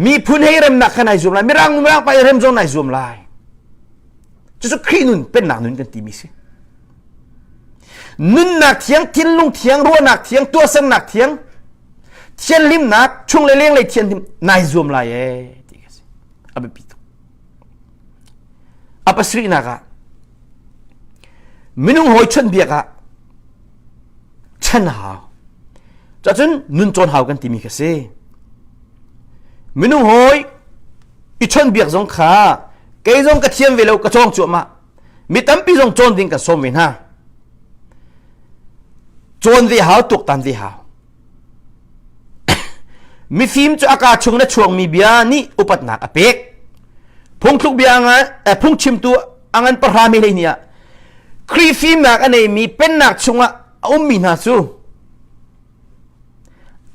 [SPEAKER 1] Miphun hei remnak kha nai zuam lai. Mirang mirang pa i rem zong nai zuam lai. Cucu Khrih nun pennak nun kan timi si. Nunnak thiang, thinlung thiang, ruahnak thiang, tuahsernak thiang, thianhlimnak, chung le lenglei thianhlim nai zuam lai ee ti khi si. A biapi tuk. A pasarihnak ah minung hawi chawnhbiak ah chan hau. Cacun nun cawn hau kan timi kha si. Minung hawi i chawnhbiak zong kha kei zong ka thiam ve lo ka cawng cuahmah. Mi tampi zong cawn ding kan sawm ve hna. Cawn ve hau, tuaktan ve hau. Mifim cu a kaa chung na chuakmi bia nih upatnak a pek. Phungthluk bia ngan, eh, phungchimtu a ngan pahra mi hlei ah Khrih fimnak a neimi pennak chungah a ummi hna cu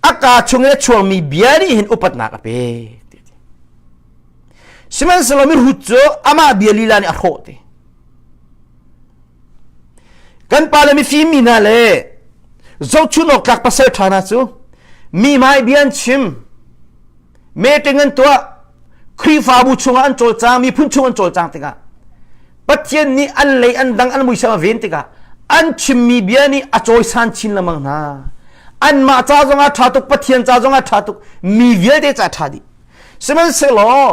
[SPEAKER 1] a kaa chung in a chuakmi bia nih hin upatnak a pek. Sihmanhsehlaw mihrut cu amah bia lila nih a hrawh te. Kan pa le mifim mi hna le zohchun awk tlak pasal ṭha hna cu mi hmai bia an chim, meeting an tuah, Khrihfabu chungah an cawlcang, miphun chung an cawlcang tikah Pathian nih an lei an dang an muisam a ven tikah An chimmi bia nih a cawisan chin lengmang hna. Anmah ca zongah ṭha tuk, Pathian ca zongah ṭha tuk, mi vialte ca ṭha dih. Sihmanhsehlaw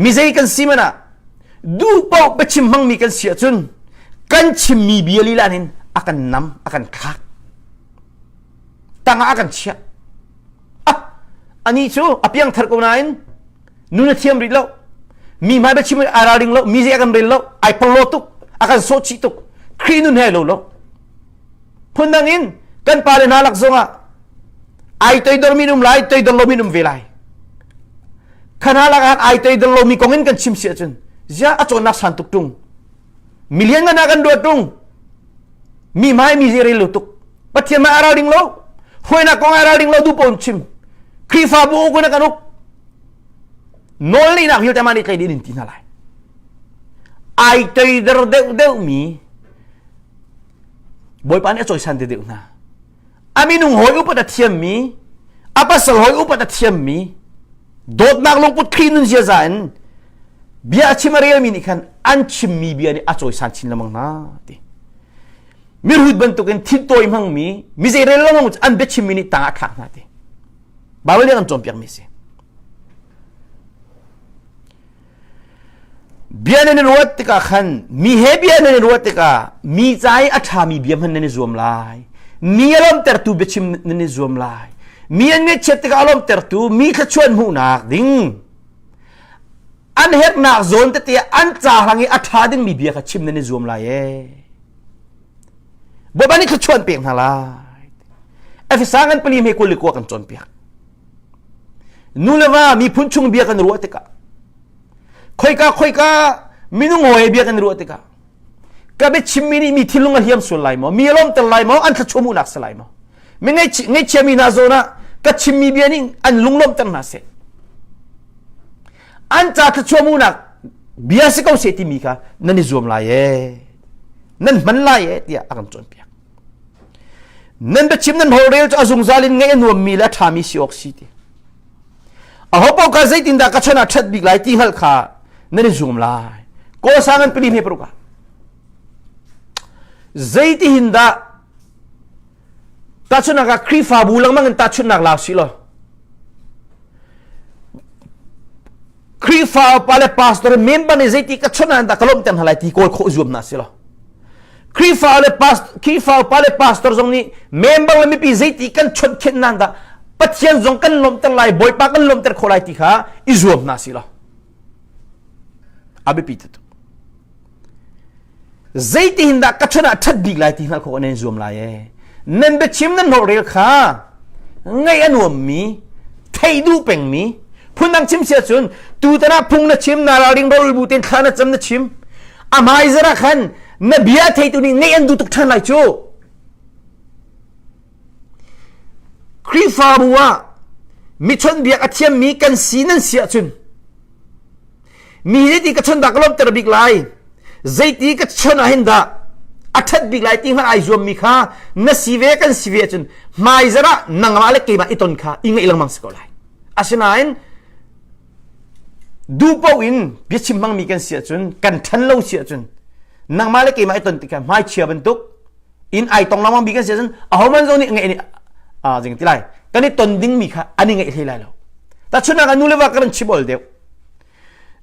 [SPEAKER 1] mi zei kan si man ah duh paoh biachim hmangmi kan si ahcun kan chimmi bia lila in a kan nam, a kan thlak. Tangah a kan chiah. Ah, anih cu a piangthar ko nain nun a thiam rih lo mi hmai biachim ai ralring lo mi zei a kan rel lo ai porlo tuk a kan sawh chih tuk Khrih nun he lo lo phundang in kan pale hna lak zongah ai toidor mi um lai toidor lo mi um ve lai khana lak ah ai toidor lo mi kong in kan chim si ahcun zia a cawnnak san tuk tung milian ngan ah kan duat tung mi hmai mi zei rel lo tuk pathian mah a ralring lo hruainak kong ai ralring lo du pawn chim Khrihfabu uk in a kan uk nawl neinak vialte mah nih tlei ding in ti hna lai ai toidor deuh deuh mi Bawipa nih a cawisan te deuh hna a minung hawi upat a thiam mi a pasal hawi upat a thiam mi dawtnak lungput Khrih nun ziaza in bia a chim a relmi nih khan an chimmi bia nih a cawisan chin lengmang hna ti mirhut bantukin thintawi hmangmi mi zeirel lengmang an biachimmi nih tang ah thlak hna ti Bible nih an cawnpiakmi si bia nan i ruat tikah khan mi he bia nan i ruat tikah mi ca i a ṭhami bia hman nan i zuam lai mi a lawmtertu biachim nan i zuam lai mi an ngaihchiat tikah a lawmtertu mi thluachuan hmuhnak ding an herhnak zawn tete an ca hlang i a ṭha dingmi bia kha chim nan i zuam lai ee Bawipa nih thluachuah an pek hna lai. Efesa ngan pali hme 21 kan cawnpiak. Nu le va miphun chung bia kan ruah tikah khoika khoika minung hawi bia kan ruah tikah ka biachimmi nih mi thinlung a hliam sual lai maw mi a lawmter lai maw an thluachuah hmuhnak si lai maw mi ngaihchiami hna zawn ah ka chimmi bia nih an lunglawmter hna seh an ca thluachuah hmuhnak bia si ko seh timi kha nan i zuam lai ee nan hman lai e tiah a kan cawnpiak nan biachim nan holhrel cu a zungzal in ngaih a nuammi le a ṭhami si awk si ti aho paoh kha zeitindah ka chan ah ṭhat bik lai ti hngalh kha nan i zuam lai kawlsa ngan pali hme paruk ah zeitihin dah tahchunhnak ah Khrihfabu lengmang in tahchunhnak la si law Khrihfa upa le pastor member nih zeiti ka chawnh ah dah ka lawmhter hna lai ti kawl khawh zuam hna si lo. Khrihfa le pastor Khrihfa upa le pastor zong nih member le mipi zeiti kan chawnh khenh nan dah Pathian zong kan lawmhter lai Bawipa kan lawmhter khawh lai ti kha i zuam hna si lo. A biapi tuk. Zeitihin dah ka chun ah ṭhat bik lai ti hngalh khawh nan zuam lai ee. Nan biachim nan hnawhrel kha ngaih a nuammi, theih duh pengmi, phundang chim si ahcun tutan ah phung na chim, na ralring rol bu tein thla na cam na chim. A hmaizarh ah khan na bia theitu nih ngaih an duh tuk ṭhan lai cu. Khrihfabu ah mi chawnhbiak a thiammi kan si nan si ahcun Mi zeiti ka chon dah ka lawmhter bik lai? Zeiti ka chon ah hin dah a ṭhat bik lai ti hngalh ai zuammi kha na si ve kan si ve ahcun hmaizarh ah nangmah le keimah i ton kha i ngaih lengmang si ko lai. Asinain duh paoh in biachim hmangmi kan si ahcun kan ṭhan lo si ahcun nangmah le keimah i ton tikah hmaichia bantuk in ai tong lengmang bi kan si ahcun ahohmanh zong nih ngaih nih ah zing ti lai kan i ton dingmi kha an i ngaih hlei lai lo tahchunhnak ah nu le va kan chim ol deuh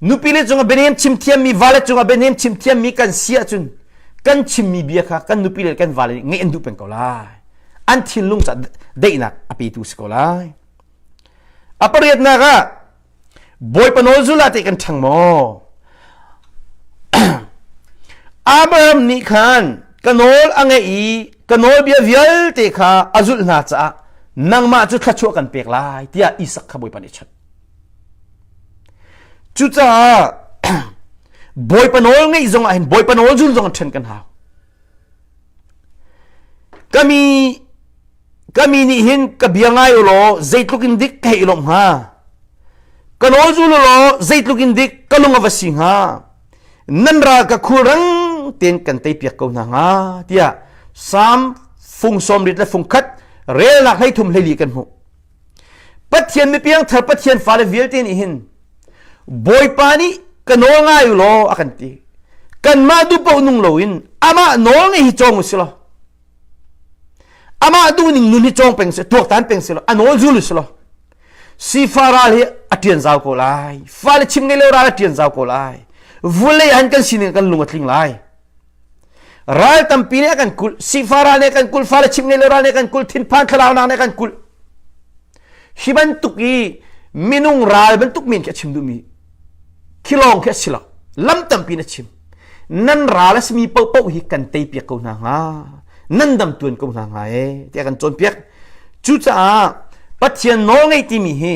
[SPEAKER 1] nupi le cungah bianem chim thiammi vale cungah bianem chim thiammi kan si ahcun kan chimmi bia kha kan nupi le kan vale nih ngaih an duh peng ko lai an thinlung ca daihnak a petu si ko lai a pariatnak ah Bawipa nawl zul ah teh kan ṭhang maw? Abraham nih khan ka nawl a ngeih i ka nawlbia vialte kha a zulh hna caah nangmah cu thluachuah kan pek lai tiah Isak kha Bawipa nih a chanh. Cucaah Bawipa nawl ngeih zongah hin Bawipa nawl zul zong ṭhen kan hau. Ka mi ka mi nih hin ka bia ngai u law zeitluk in dik ka hei lawmh hnga ka nawl zul u law zeitluk in dik ka lung a va si hnga nan ral ka khulrang tein kan teipiak ko hna hnga tiah Salm fung sawm rit le fung khat relnak 13 hleili kan hmuh Pathian mipiang thar Pathian fale vialte nih hin Bawipa nih ka nawl ngai u law a kan ti. Kanmah duh paoh nung loin amah nawl ngeih hi cawng u si law amah duhning nun hi cawng peng seh tuaktan peng seh law a nawl zul u si law sifa ral hi a ṭian zau ko lai fale chim ngei lo ral a ṭian zau ko lai vulei han kan sining kan lung a tling lai ral tampi nih a kan kulh sifa ral nih a kan kulh fale chim ngei lo ral nih a kan kulh thinphan thlaraunak nih a kan kulh hi bantuk i minung ral bantuk men khi a chim duhmi khi lawng khi a si lo lam tampi na chim nan ral a simi paohpaoh hi kan teipiak ko hna hnga nan dam tuan ko hna hnga e tiah kan cawnpiak cucaah Pathian nawl ngei timi hi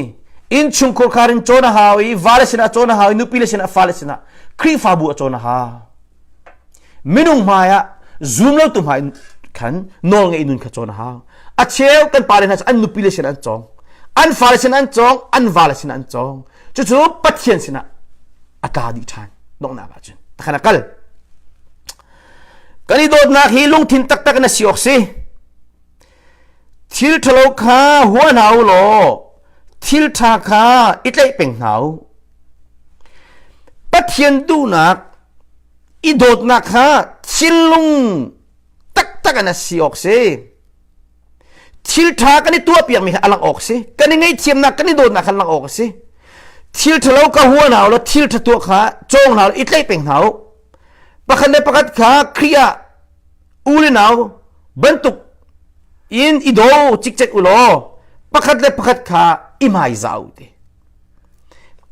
[SPEAKER 1] innchungkhur khar in cawn a hau i vale sinah cawn a hau i nupi le sinah fale sinah Khrihfabu a cawn a hau minung hmai ah zum lo tu hmai khan nawl ngei nun kha cawn a hau a cheu kan pale hna cu an nupi le sinah an cawng an fale sinah an cawng an vale sinah an cawng cucu Pathian sinah a tla dih ṭhan donghnak ahcun takhan a kal kan i dawtnak hi lungthin taktak in a si awk si thil ṭhalo kha hua hna u law thil ṭha kha i tlaih peng hna u Pathian duhnak i dawtnak kha thinlung taktak in a si awk si Thil ṭha kan i tuahpiakmi kha a langh awk a si. Kan i ngaihthiamnak, kan i dawtnak kha langh awk a si. Thil ṭhalo ka hua hna u law thil ṭha tuah kha cawng hna u, i tlaih peng hna u. Pakhat le pakhat kha Khrih ah u le nau bantuk in i daw cikcek u law pakhat le pakhat kha i hmaizah u ti.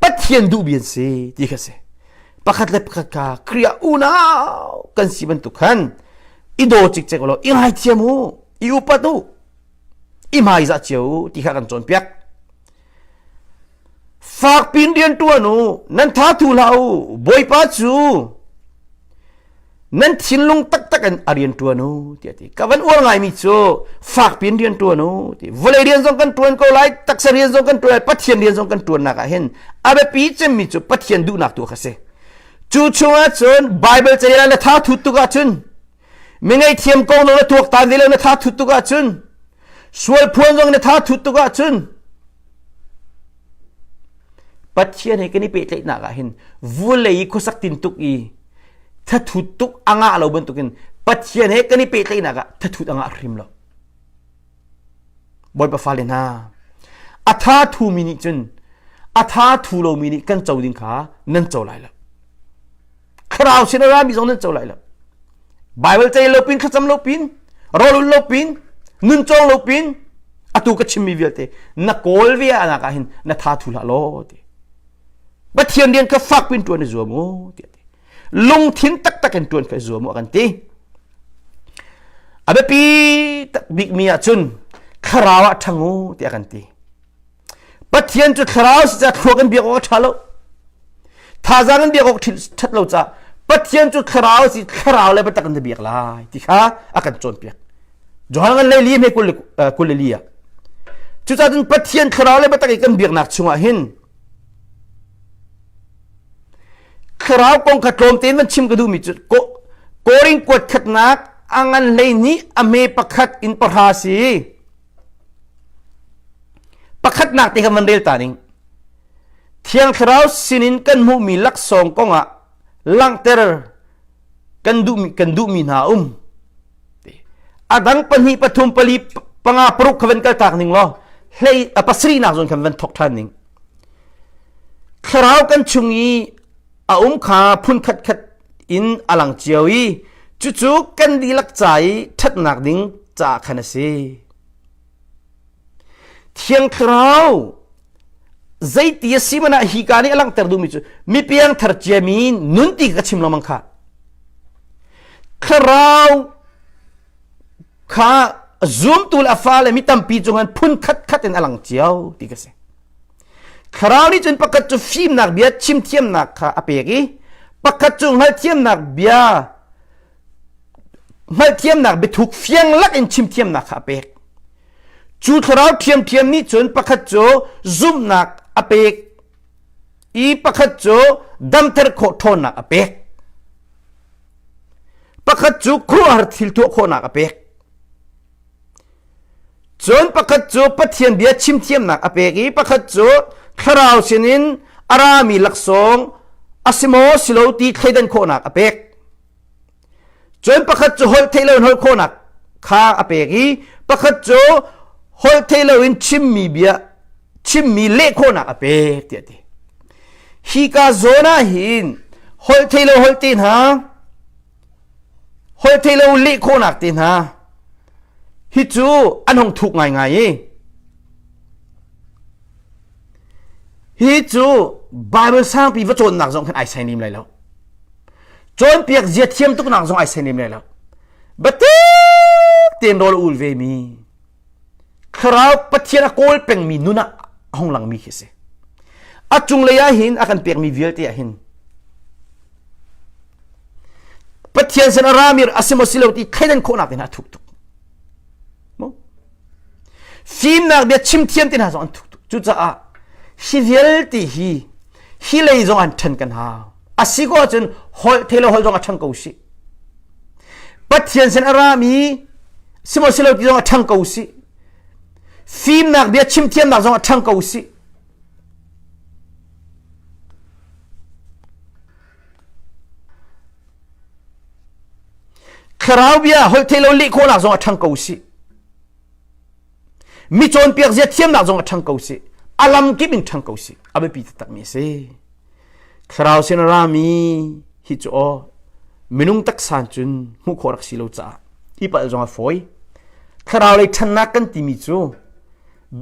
[SPEAKER 1] Pathian duhmi an si ti kha si. Pakhat le pakhat kha Khrih ah unau kan si bantuk khan i daw cikcek u law i ngaithiam u, i upat u, i hmaizah cio u ti kha kan cawnpiak. Fakpin rian ṭuan u, nan tha thu hlah u, Bawipa cu nan thinlung taktak in a rian ṭuan u tiah ti ka van uar ngaimi cu fakpi in rian ṭuan u ti vawlei rian zong kan ṭuan ko lai taksa rian zong kan ṭuan lai pathian rian zong kan ṭuannak ah hin a biapi cemmi cu pathian duhnak tu kha si cu chungah cun Bible ca na tha thut tuk ahcun mi ngaihthiam kong na tuaktan ve lo na tha thut tuk ahcun sual phuan zong na tha thut tuk ahcun Pathian he kan i pehtlaihnak ah hin vulei khuasak tin tuk i thathut tuk a ngah lo bantukin Pathian he kan i pehtlaihnak ah thathut a ngah hrim lo. Bawipa fale hna, a tha thumi nih cun a tha thu lomi nih kan co ding kha nan co lai lo. Thlarau sin a rami zong nan co lai lo. Bible cei lo pin, thlacam lo pin, rawlul lo pin, nun cawng lo pin, atu ka chimmi vialte na kawl ve anak ah hin na tha thu hlah law ti. Pathian rian kha fak pin ṭuan i zuam u tiah ti. Lungthin taktak in ṭuan kha i zuam u a kan ti. A biapi tak bikmi ah cun thlarau ah ṭhang u tiah a kan ti. Pathian cu thlarau si caah thluak in biak awk a ṭha lo. Thazaang in biak awk ṭhat lo caah Pathian cu thlarau si thlarau le biatak in na biak lai ti kha a kan cawnpiak. Johan ngan leili hme kul le li ah. Cucaah cun Pathian thlarau le biatak i kan biaknak chungah hin thlarau kong kha tlawm tein van chim ka duhmi cu Korin kuat khatnak a ngan hlei nih a hme pakhat in pahra si. Pakhatnak te kha van rel ta ning. Thiang Thlarau sinin kan hmuhmi laksawng kongah langhter kan duhmi kan duhmi hna um. A dang pahnih pathum pali panga paruk kha van kal tak ning law hlei a pasarihnak zawn khan van thok ṭhan ning. Thlarau kan chung i a um kha phun khat khat in a lang cio i cucu kan dihlak ca i ṭhatnak ding caah khan a si. Thiang Thlarau zeiti a si man ah hi ka nih a langhter duhmi cu mi piangthar ciami nun ti ka chim lengmang kha. Thlarau kha zumtu le a fale mi tampi cung phun khat khat in a lang cio ti ka si. Thlarau nih cun pakhat cu fimnak bia chimthiamnak kha a pek i pakhat cu hngalhthiamnak bia hngalhthiamnak biathuk fiang lak in chimthiamnak kha a pek. Cu thlarau ṭhiamṭhiam nih cun pakhat cu zumhnak a pek i pakhat cu damter khawh ṭhawnnak a pek. Pakhat cu khuaruahhar thil tuah khawhnak a pek. Cun pakhat cu Pathian bia chimthiamnak a pek i pakhat cu thlarau sinin a rami laksawng a si maw si lo ti thleidan khawhnak a pek. Cun pakhat cu holh theih loin holh khawhnak kha a pek i pakhat cu holh theih loin chimmi bia chimmi leh khawhnak a pek tiah a ti. Hika zawn ah hin holh theih lo holh te hna holh theih lo leh khawhnak te hna hi cu an hung thuk ngaingai i hi cu Bible sangpi va cawnnak zong khan ai sai nim lai lo. Cawnpiak zia thiam tuknak zong ai sai nim lai lo. Batik tein rawl a ul ve mi thlarau Pathian a kawl pengmi nun ah a hung langmi khi si. A cunglei ah hin a kan pekmi vialte ah hin Pathian sin a rami a si maw si lo ti thleidan khawhnak te hna a thuk tuk. Fimnak bia chim thiam te hna zong an thuk tuk. Cucaah hi vialte hi hi lei zong an ṭhen kan hau. A si ko ahcun holh thei lo holh zong a ṭhang ko si. Pathian sin a rami si maw si lo ti zong a ṭhang ko si. Fimnak bia chim thiamnak zong a ṭhang ko si. Thlarau bia holh thei lo leh khawhnak zong a ṭhang ko si. Mi cawnpiak zia thiamnak zong a ṭhang ko si. A lam kip in ṭhang ko si. A biapi taktakmi a si. Thlarau sin a rami hi cu aw minung taksa cun hmuh khawh rak si lo caah i palh zong a fawi. Thlarau lei ṭhannak kan timi cu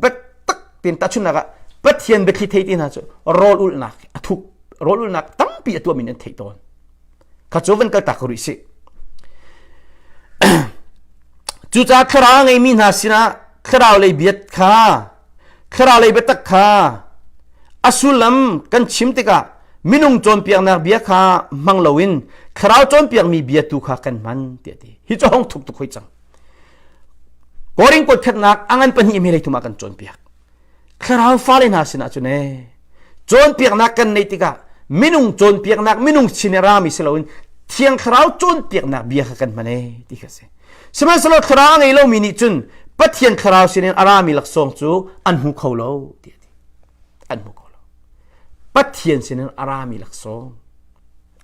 [SPEAKER 1] biatak tein tahchunhnak ah Pathian biathli thei ti hna cu rawl ulhnak a thuk rawl ulhnak tampi a tuahmi an theih tawn. Kha cu van kal tak rih sih. Cucaah thlarau a ngeimi hna sinah thlarau lei biat kha thlarau lei biatak kha a sullam kan chim tikah minung cawnpiaknak bia kha hmang loin thlarau cawnpiakmi bia tu kha kan hman tiah ti. Hi cu hong thuk tuk hoi cang. Korin kuat khatnak a ngan pahnih hme thum ah kan cawnpiak. Thlarau fale hna sinah cun ee cawnpiaknak kan neih tikah minung cawnpiaknak minung sin i rami si loin Thiang Thlarau cawnpiaknak bia kha kan hman ee ti kha si. Sihmanhsehlaw Thlarau a ngei lomi nih cun Pathian Thlarau sinin a rami laksawng cu an hmu kho lo ti a ti. An hmu kho lo. Pathian sinin a rami laksawng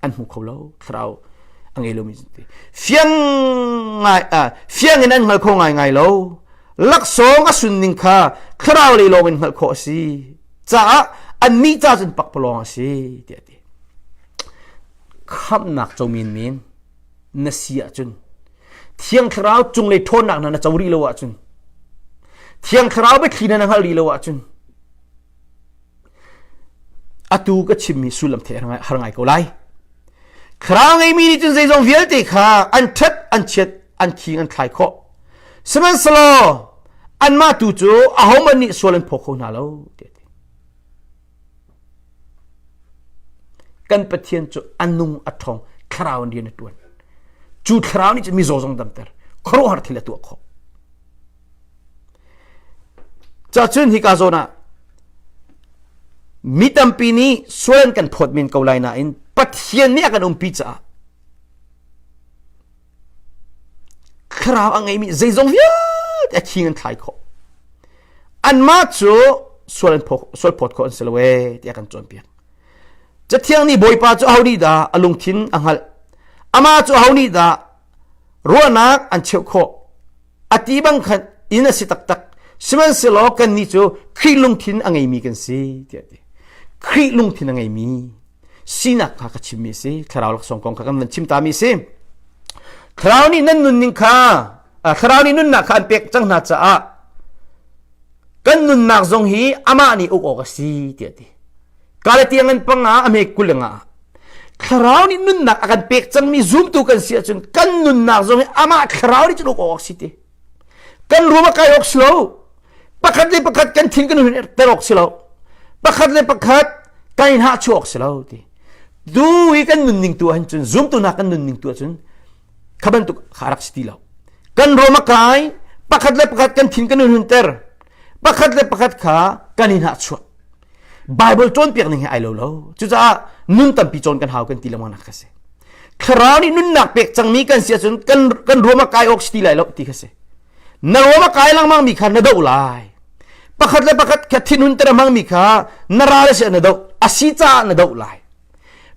[SPEAKER 1] an hmu kho lo thlarau a ngei lomi fiang ngai fiang in an hngal kho ngai ngai lo laksawng a sunning kha thlarau lei lawng in hngalh khawh a si caah annih ca cun pakpalawng a si tiah ti khamhnak co min men na si ahcun thiang thlarau cunglei ṭhawnnak hna na co rih lo ahcun thiang thlarau biathli na hngalh rih lo ahcun Atu ka chimmi sullam theih har ngai ko lai. Thlarau ngeimi nih cun zeizong vialte kha an ṭhat, an chiat, an khing, an thlai khawh. Sihmanhsehlaw anmah tu cu ahohmanh nih sual an phaw kho hna lo. Kan Pathian cu a nung a ṭhawng thlarau in rian a ṭuan. Cu thlarau nih cun mizaw zong damter, khuaruahhar thil a tuah khawh. Cacun hika zawn ah mi tampi nih sual an kan phawt men ko lai nain Pathian nih a kan umpi caah thlarau a ngeimi zeizong vialte a khing an thlai khawh. Anmah cu sual an sual phawt khawh an si lo ee tiah kan cawnpiak. Cathiang nih Bawipa cu aho nih dah a lungthin a hngalh? Amah cu aho nih dah ruahnak an cheuh khawh? A ti bang khan inn a si taktak. Sihmanhsehlaw kannih cu Khrih lungthin a ngeimi kan si tiah a ti. Khrih lungthin a ngeimi sinak kha ka chimmi a si. Thlarau laksawng kong kha kan van chim tami a si. Thlarau nih nan nunning kha Thlarau nih nunnak kha an pek cang hna caah kan nunnak zong hi amah nih uk awk a si tiah a ti. Galatia ngan panga a hme 20 le nga Thlarau nih nunnak a kan pek cangmi zumtu kan si ahcun kan nunnak zong hi amah thlarau nih cun uk awk si ti. Kan rum a kai awk si lo. Pakhat le pakhat kan thin kan hun ter awk si lo. Pakhat le pakhat kan in hah chuak si lo ti. Tu hi kan nunning tu ahhin cun zumtu hna kan nunning tu ahcun kha bantuk kha rak si ti lo. Kan rom a kai pakhat le pakhat kan thin kan hun ter. Pakhat le pakhat kha kan in hah chuak. Bible cawnpiak ning he ai lo lo. Cucaah nun tampi cawn kan hau kan ti lengmang nak kha si. Thlarau nih nunnak pek cangmi kan si ahcun kan kan ruam a kai awk si ti lai lo ti kha si. Na ruam a kai lengmang mi kha na doh lai. Pakhat le pakhat kha thinhun ter a hmangmi kha na ral a si na doh. A si caah na doh lai.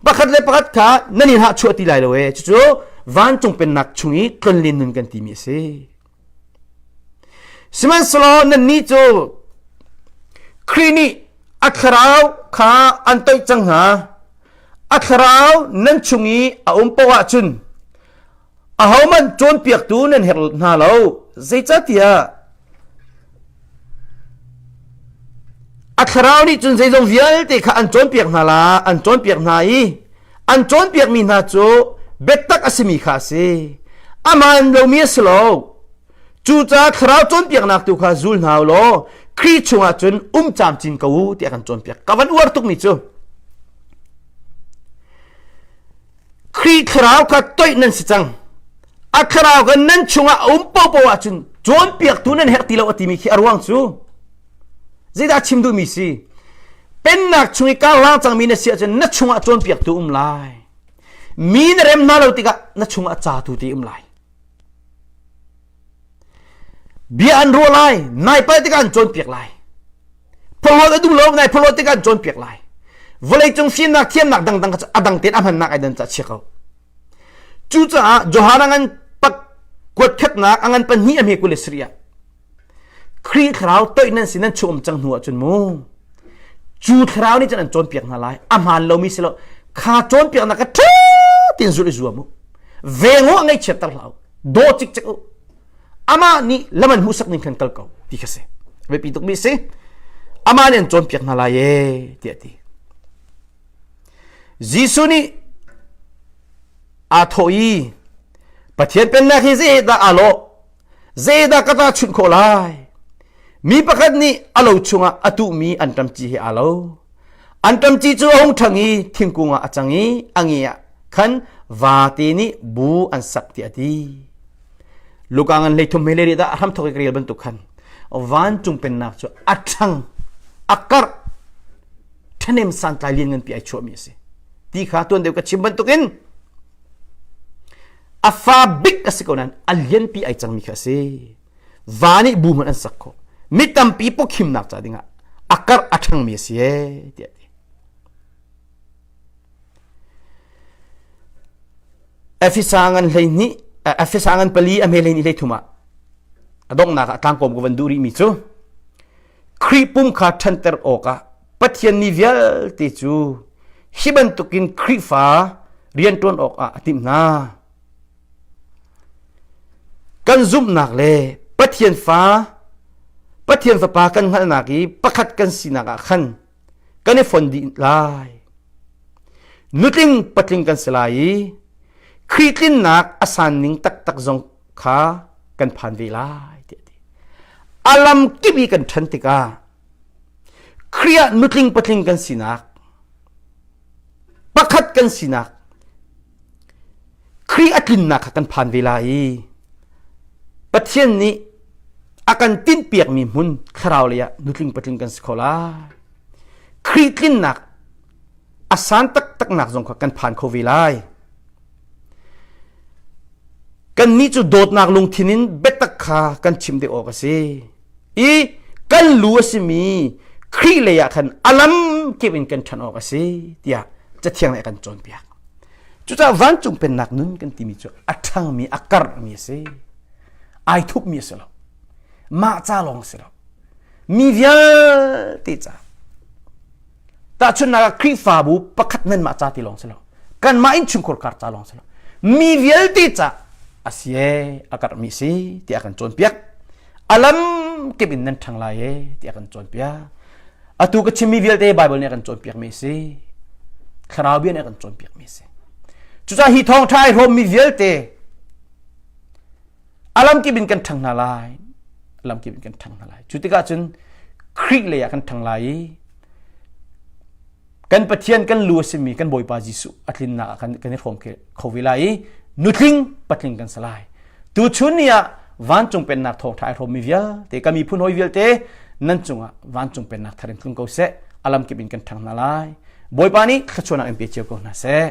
[SPEAKER 1] Pakhat le pakhat kha nan in hah chuah ti lai lo ee. Cucu Vancung pennak chung i tlonlen nun kan timi a si. Sihmanhsehlaw nannih cu Khrih nih a thlarau kha an toih cang hna. A thlarau nan chung i a um paoh ahcun ahohmanh cawnpiaktu nan herh hna lo. Zeicahtiah a thlarau nih cun zeizong vialte kha an cawnpiak hna la, an cawnpiak hna i an cawnpiakmi hna cu biatak a simi kha a si. A hmaan lomi a si lo. Cucaah thlarau cawnpiaknak tu kha zul hna u law Khrih chungah cun um camcin ko u tiah kan cawnpiak. Ka van uar tukmi cu Khrih thlarau kha toih nan si cang. A thlarau kha nan chungah a um popo ahcun cawnpiaktu nan herh ti lo a timi khi a ruang cu zeidah chim duhmi si? Pennak chung i karhlang cangmi na si ahcun na chungah cawnpiaktu um lai. Mi na rem hna lo tikah na chungah catu ti um lai. Bia an ruah lai, nai palh tikah an cawnpiak lai. Phorhlawt a duh lo, nai phorhlawt tikah an cawnpiak lai. Vawleicung fimnak thiamnak dangdang kha a dang tein a hmannak ai dan ca chia ko. Cucaah Johan a ngan pak kuat khatnak a ngan pahnih a hme 20 sarih ah Khrih thlarau toih nan si nan chung um cang hnu ahcun mu cu thlarau nih cun an cawnpiak hna lai a hmaan lomi si lo kha cawnpiaknak kha ṭha tein zulh i zuam u veng u a ngaihchiatter hlah u daw cikcek u amah nih lam an hmuhsak ning khan kal ko ti kha si biapi tukmi si amah nih an cawnpiak hna lai e tiah ti Jesuh nih aa thawh i Pathian pennak hi zeidah aa lawh Zeidah ka tahchunh khawh lai? Mi pakhat nih a lo chungah a tuhmi anṭam ci he aa lo. Anṭam ci cu a hung ṭhang i thingkung ah a cang i a nge ah khan vate nih bu an sak tiah a ti. Luka ngan 13 he le dah a hramthawk i ka rel bantuk khan vancung pennak cu a ṭhang, a karh, ṭhahnem santlai lian nganpi ai chuahmi a si. Ti kha tuan deuh ka chim bantukin A fa bik a si ko nain a lianpi ai cangmi kha a si. Va nih bu hmanh an sak khawh. Mi tampi pawkhimnak ca dingah a karh a ṭhangmi a si ee tiah a ti. Efesa ngan 12 Efesa ngan pali a hme 12 hlei ah a donghnak ah tlangkawm ka van duh rihmi cu Khrih pum kha ṭhanter awkah Pathian mi vialte cu hi bantukin Khrihfa rianṭuan awkah a timh hna. Kan zumhnak le Pathian fa Pathian Fapa kan hngalhnak i pakhat kan sinak ah khan kan i fon dih lai. Nutling patling kan si lai i Khrih tlinnak a san ning taktak zong kha kan phan ve lai tiah a ti. A lam kip i kan ṭhan tikah Khrih ah nutling patling kan sinak pakhat kan sinak Khrih a tlinnak kha kan phan ve lai i Pathian nih a kan tinhpiakmi hmun thlarau lei ah nutling patling kan si kho lai. Khrih tlinnak a san taktaknak zong kha kan phan kho ve lai. Kannih cu dawtnak lungthin in biatak kha kan chim deuh awk a si. I kan lu a simi Khrih lei ah khan a lam kip in kan ṭhan awk a si tiah Cathiang nih a kan cawnpiak. Cucaah vancung pennak nun kan timi cu a ṭhangmi, a karhmi a si. Ai thupmi a si lo. Mah ca lawng a si lo. Mi vialte ca. Tahchunhnak ah Khrihfabu pakhat nanmah ca ti lawng si lo. Kanmah innchungkhar kar ca lawng si lo. Mi vialte ca a si ee, a karhmi si tiah a kan cawnpiak. A lam kip in nan ṭhang lai ee tiah a kan cawnpiak. Atu ka chimmi vialte Bible nih a kan cawnpiakmi a si. Thlarau bia nih a kan cawnpiakmi a si. Cucaah hi thawngṭha ai hrawmmi vialte a lamkip in kan ṭhang hna lai a lamkip in kan ṭhang hna lai cu tikah cun Khrih lei ah kan ṭhang lai i kan Pathian kan lu a simi kan Bawipa Jesuh a tlinnak ah kan kan i hrawm kho ve lai i nutling patling kan si lai tuchun ni ah vancung pennak thawngṭha ai hrawmmi vialte ka miphun hawi vialte nan cungah vancung pennak thar in tlung ko seh a lamkip in kan ṭhang hna lai Bawipa nih thluachuahnak in pe cio ko hna seh.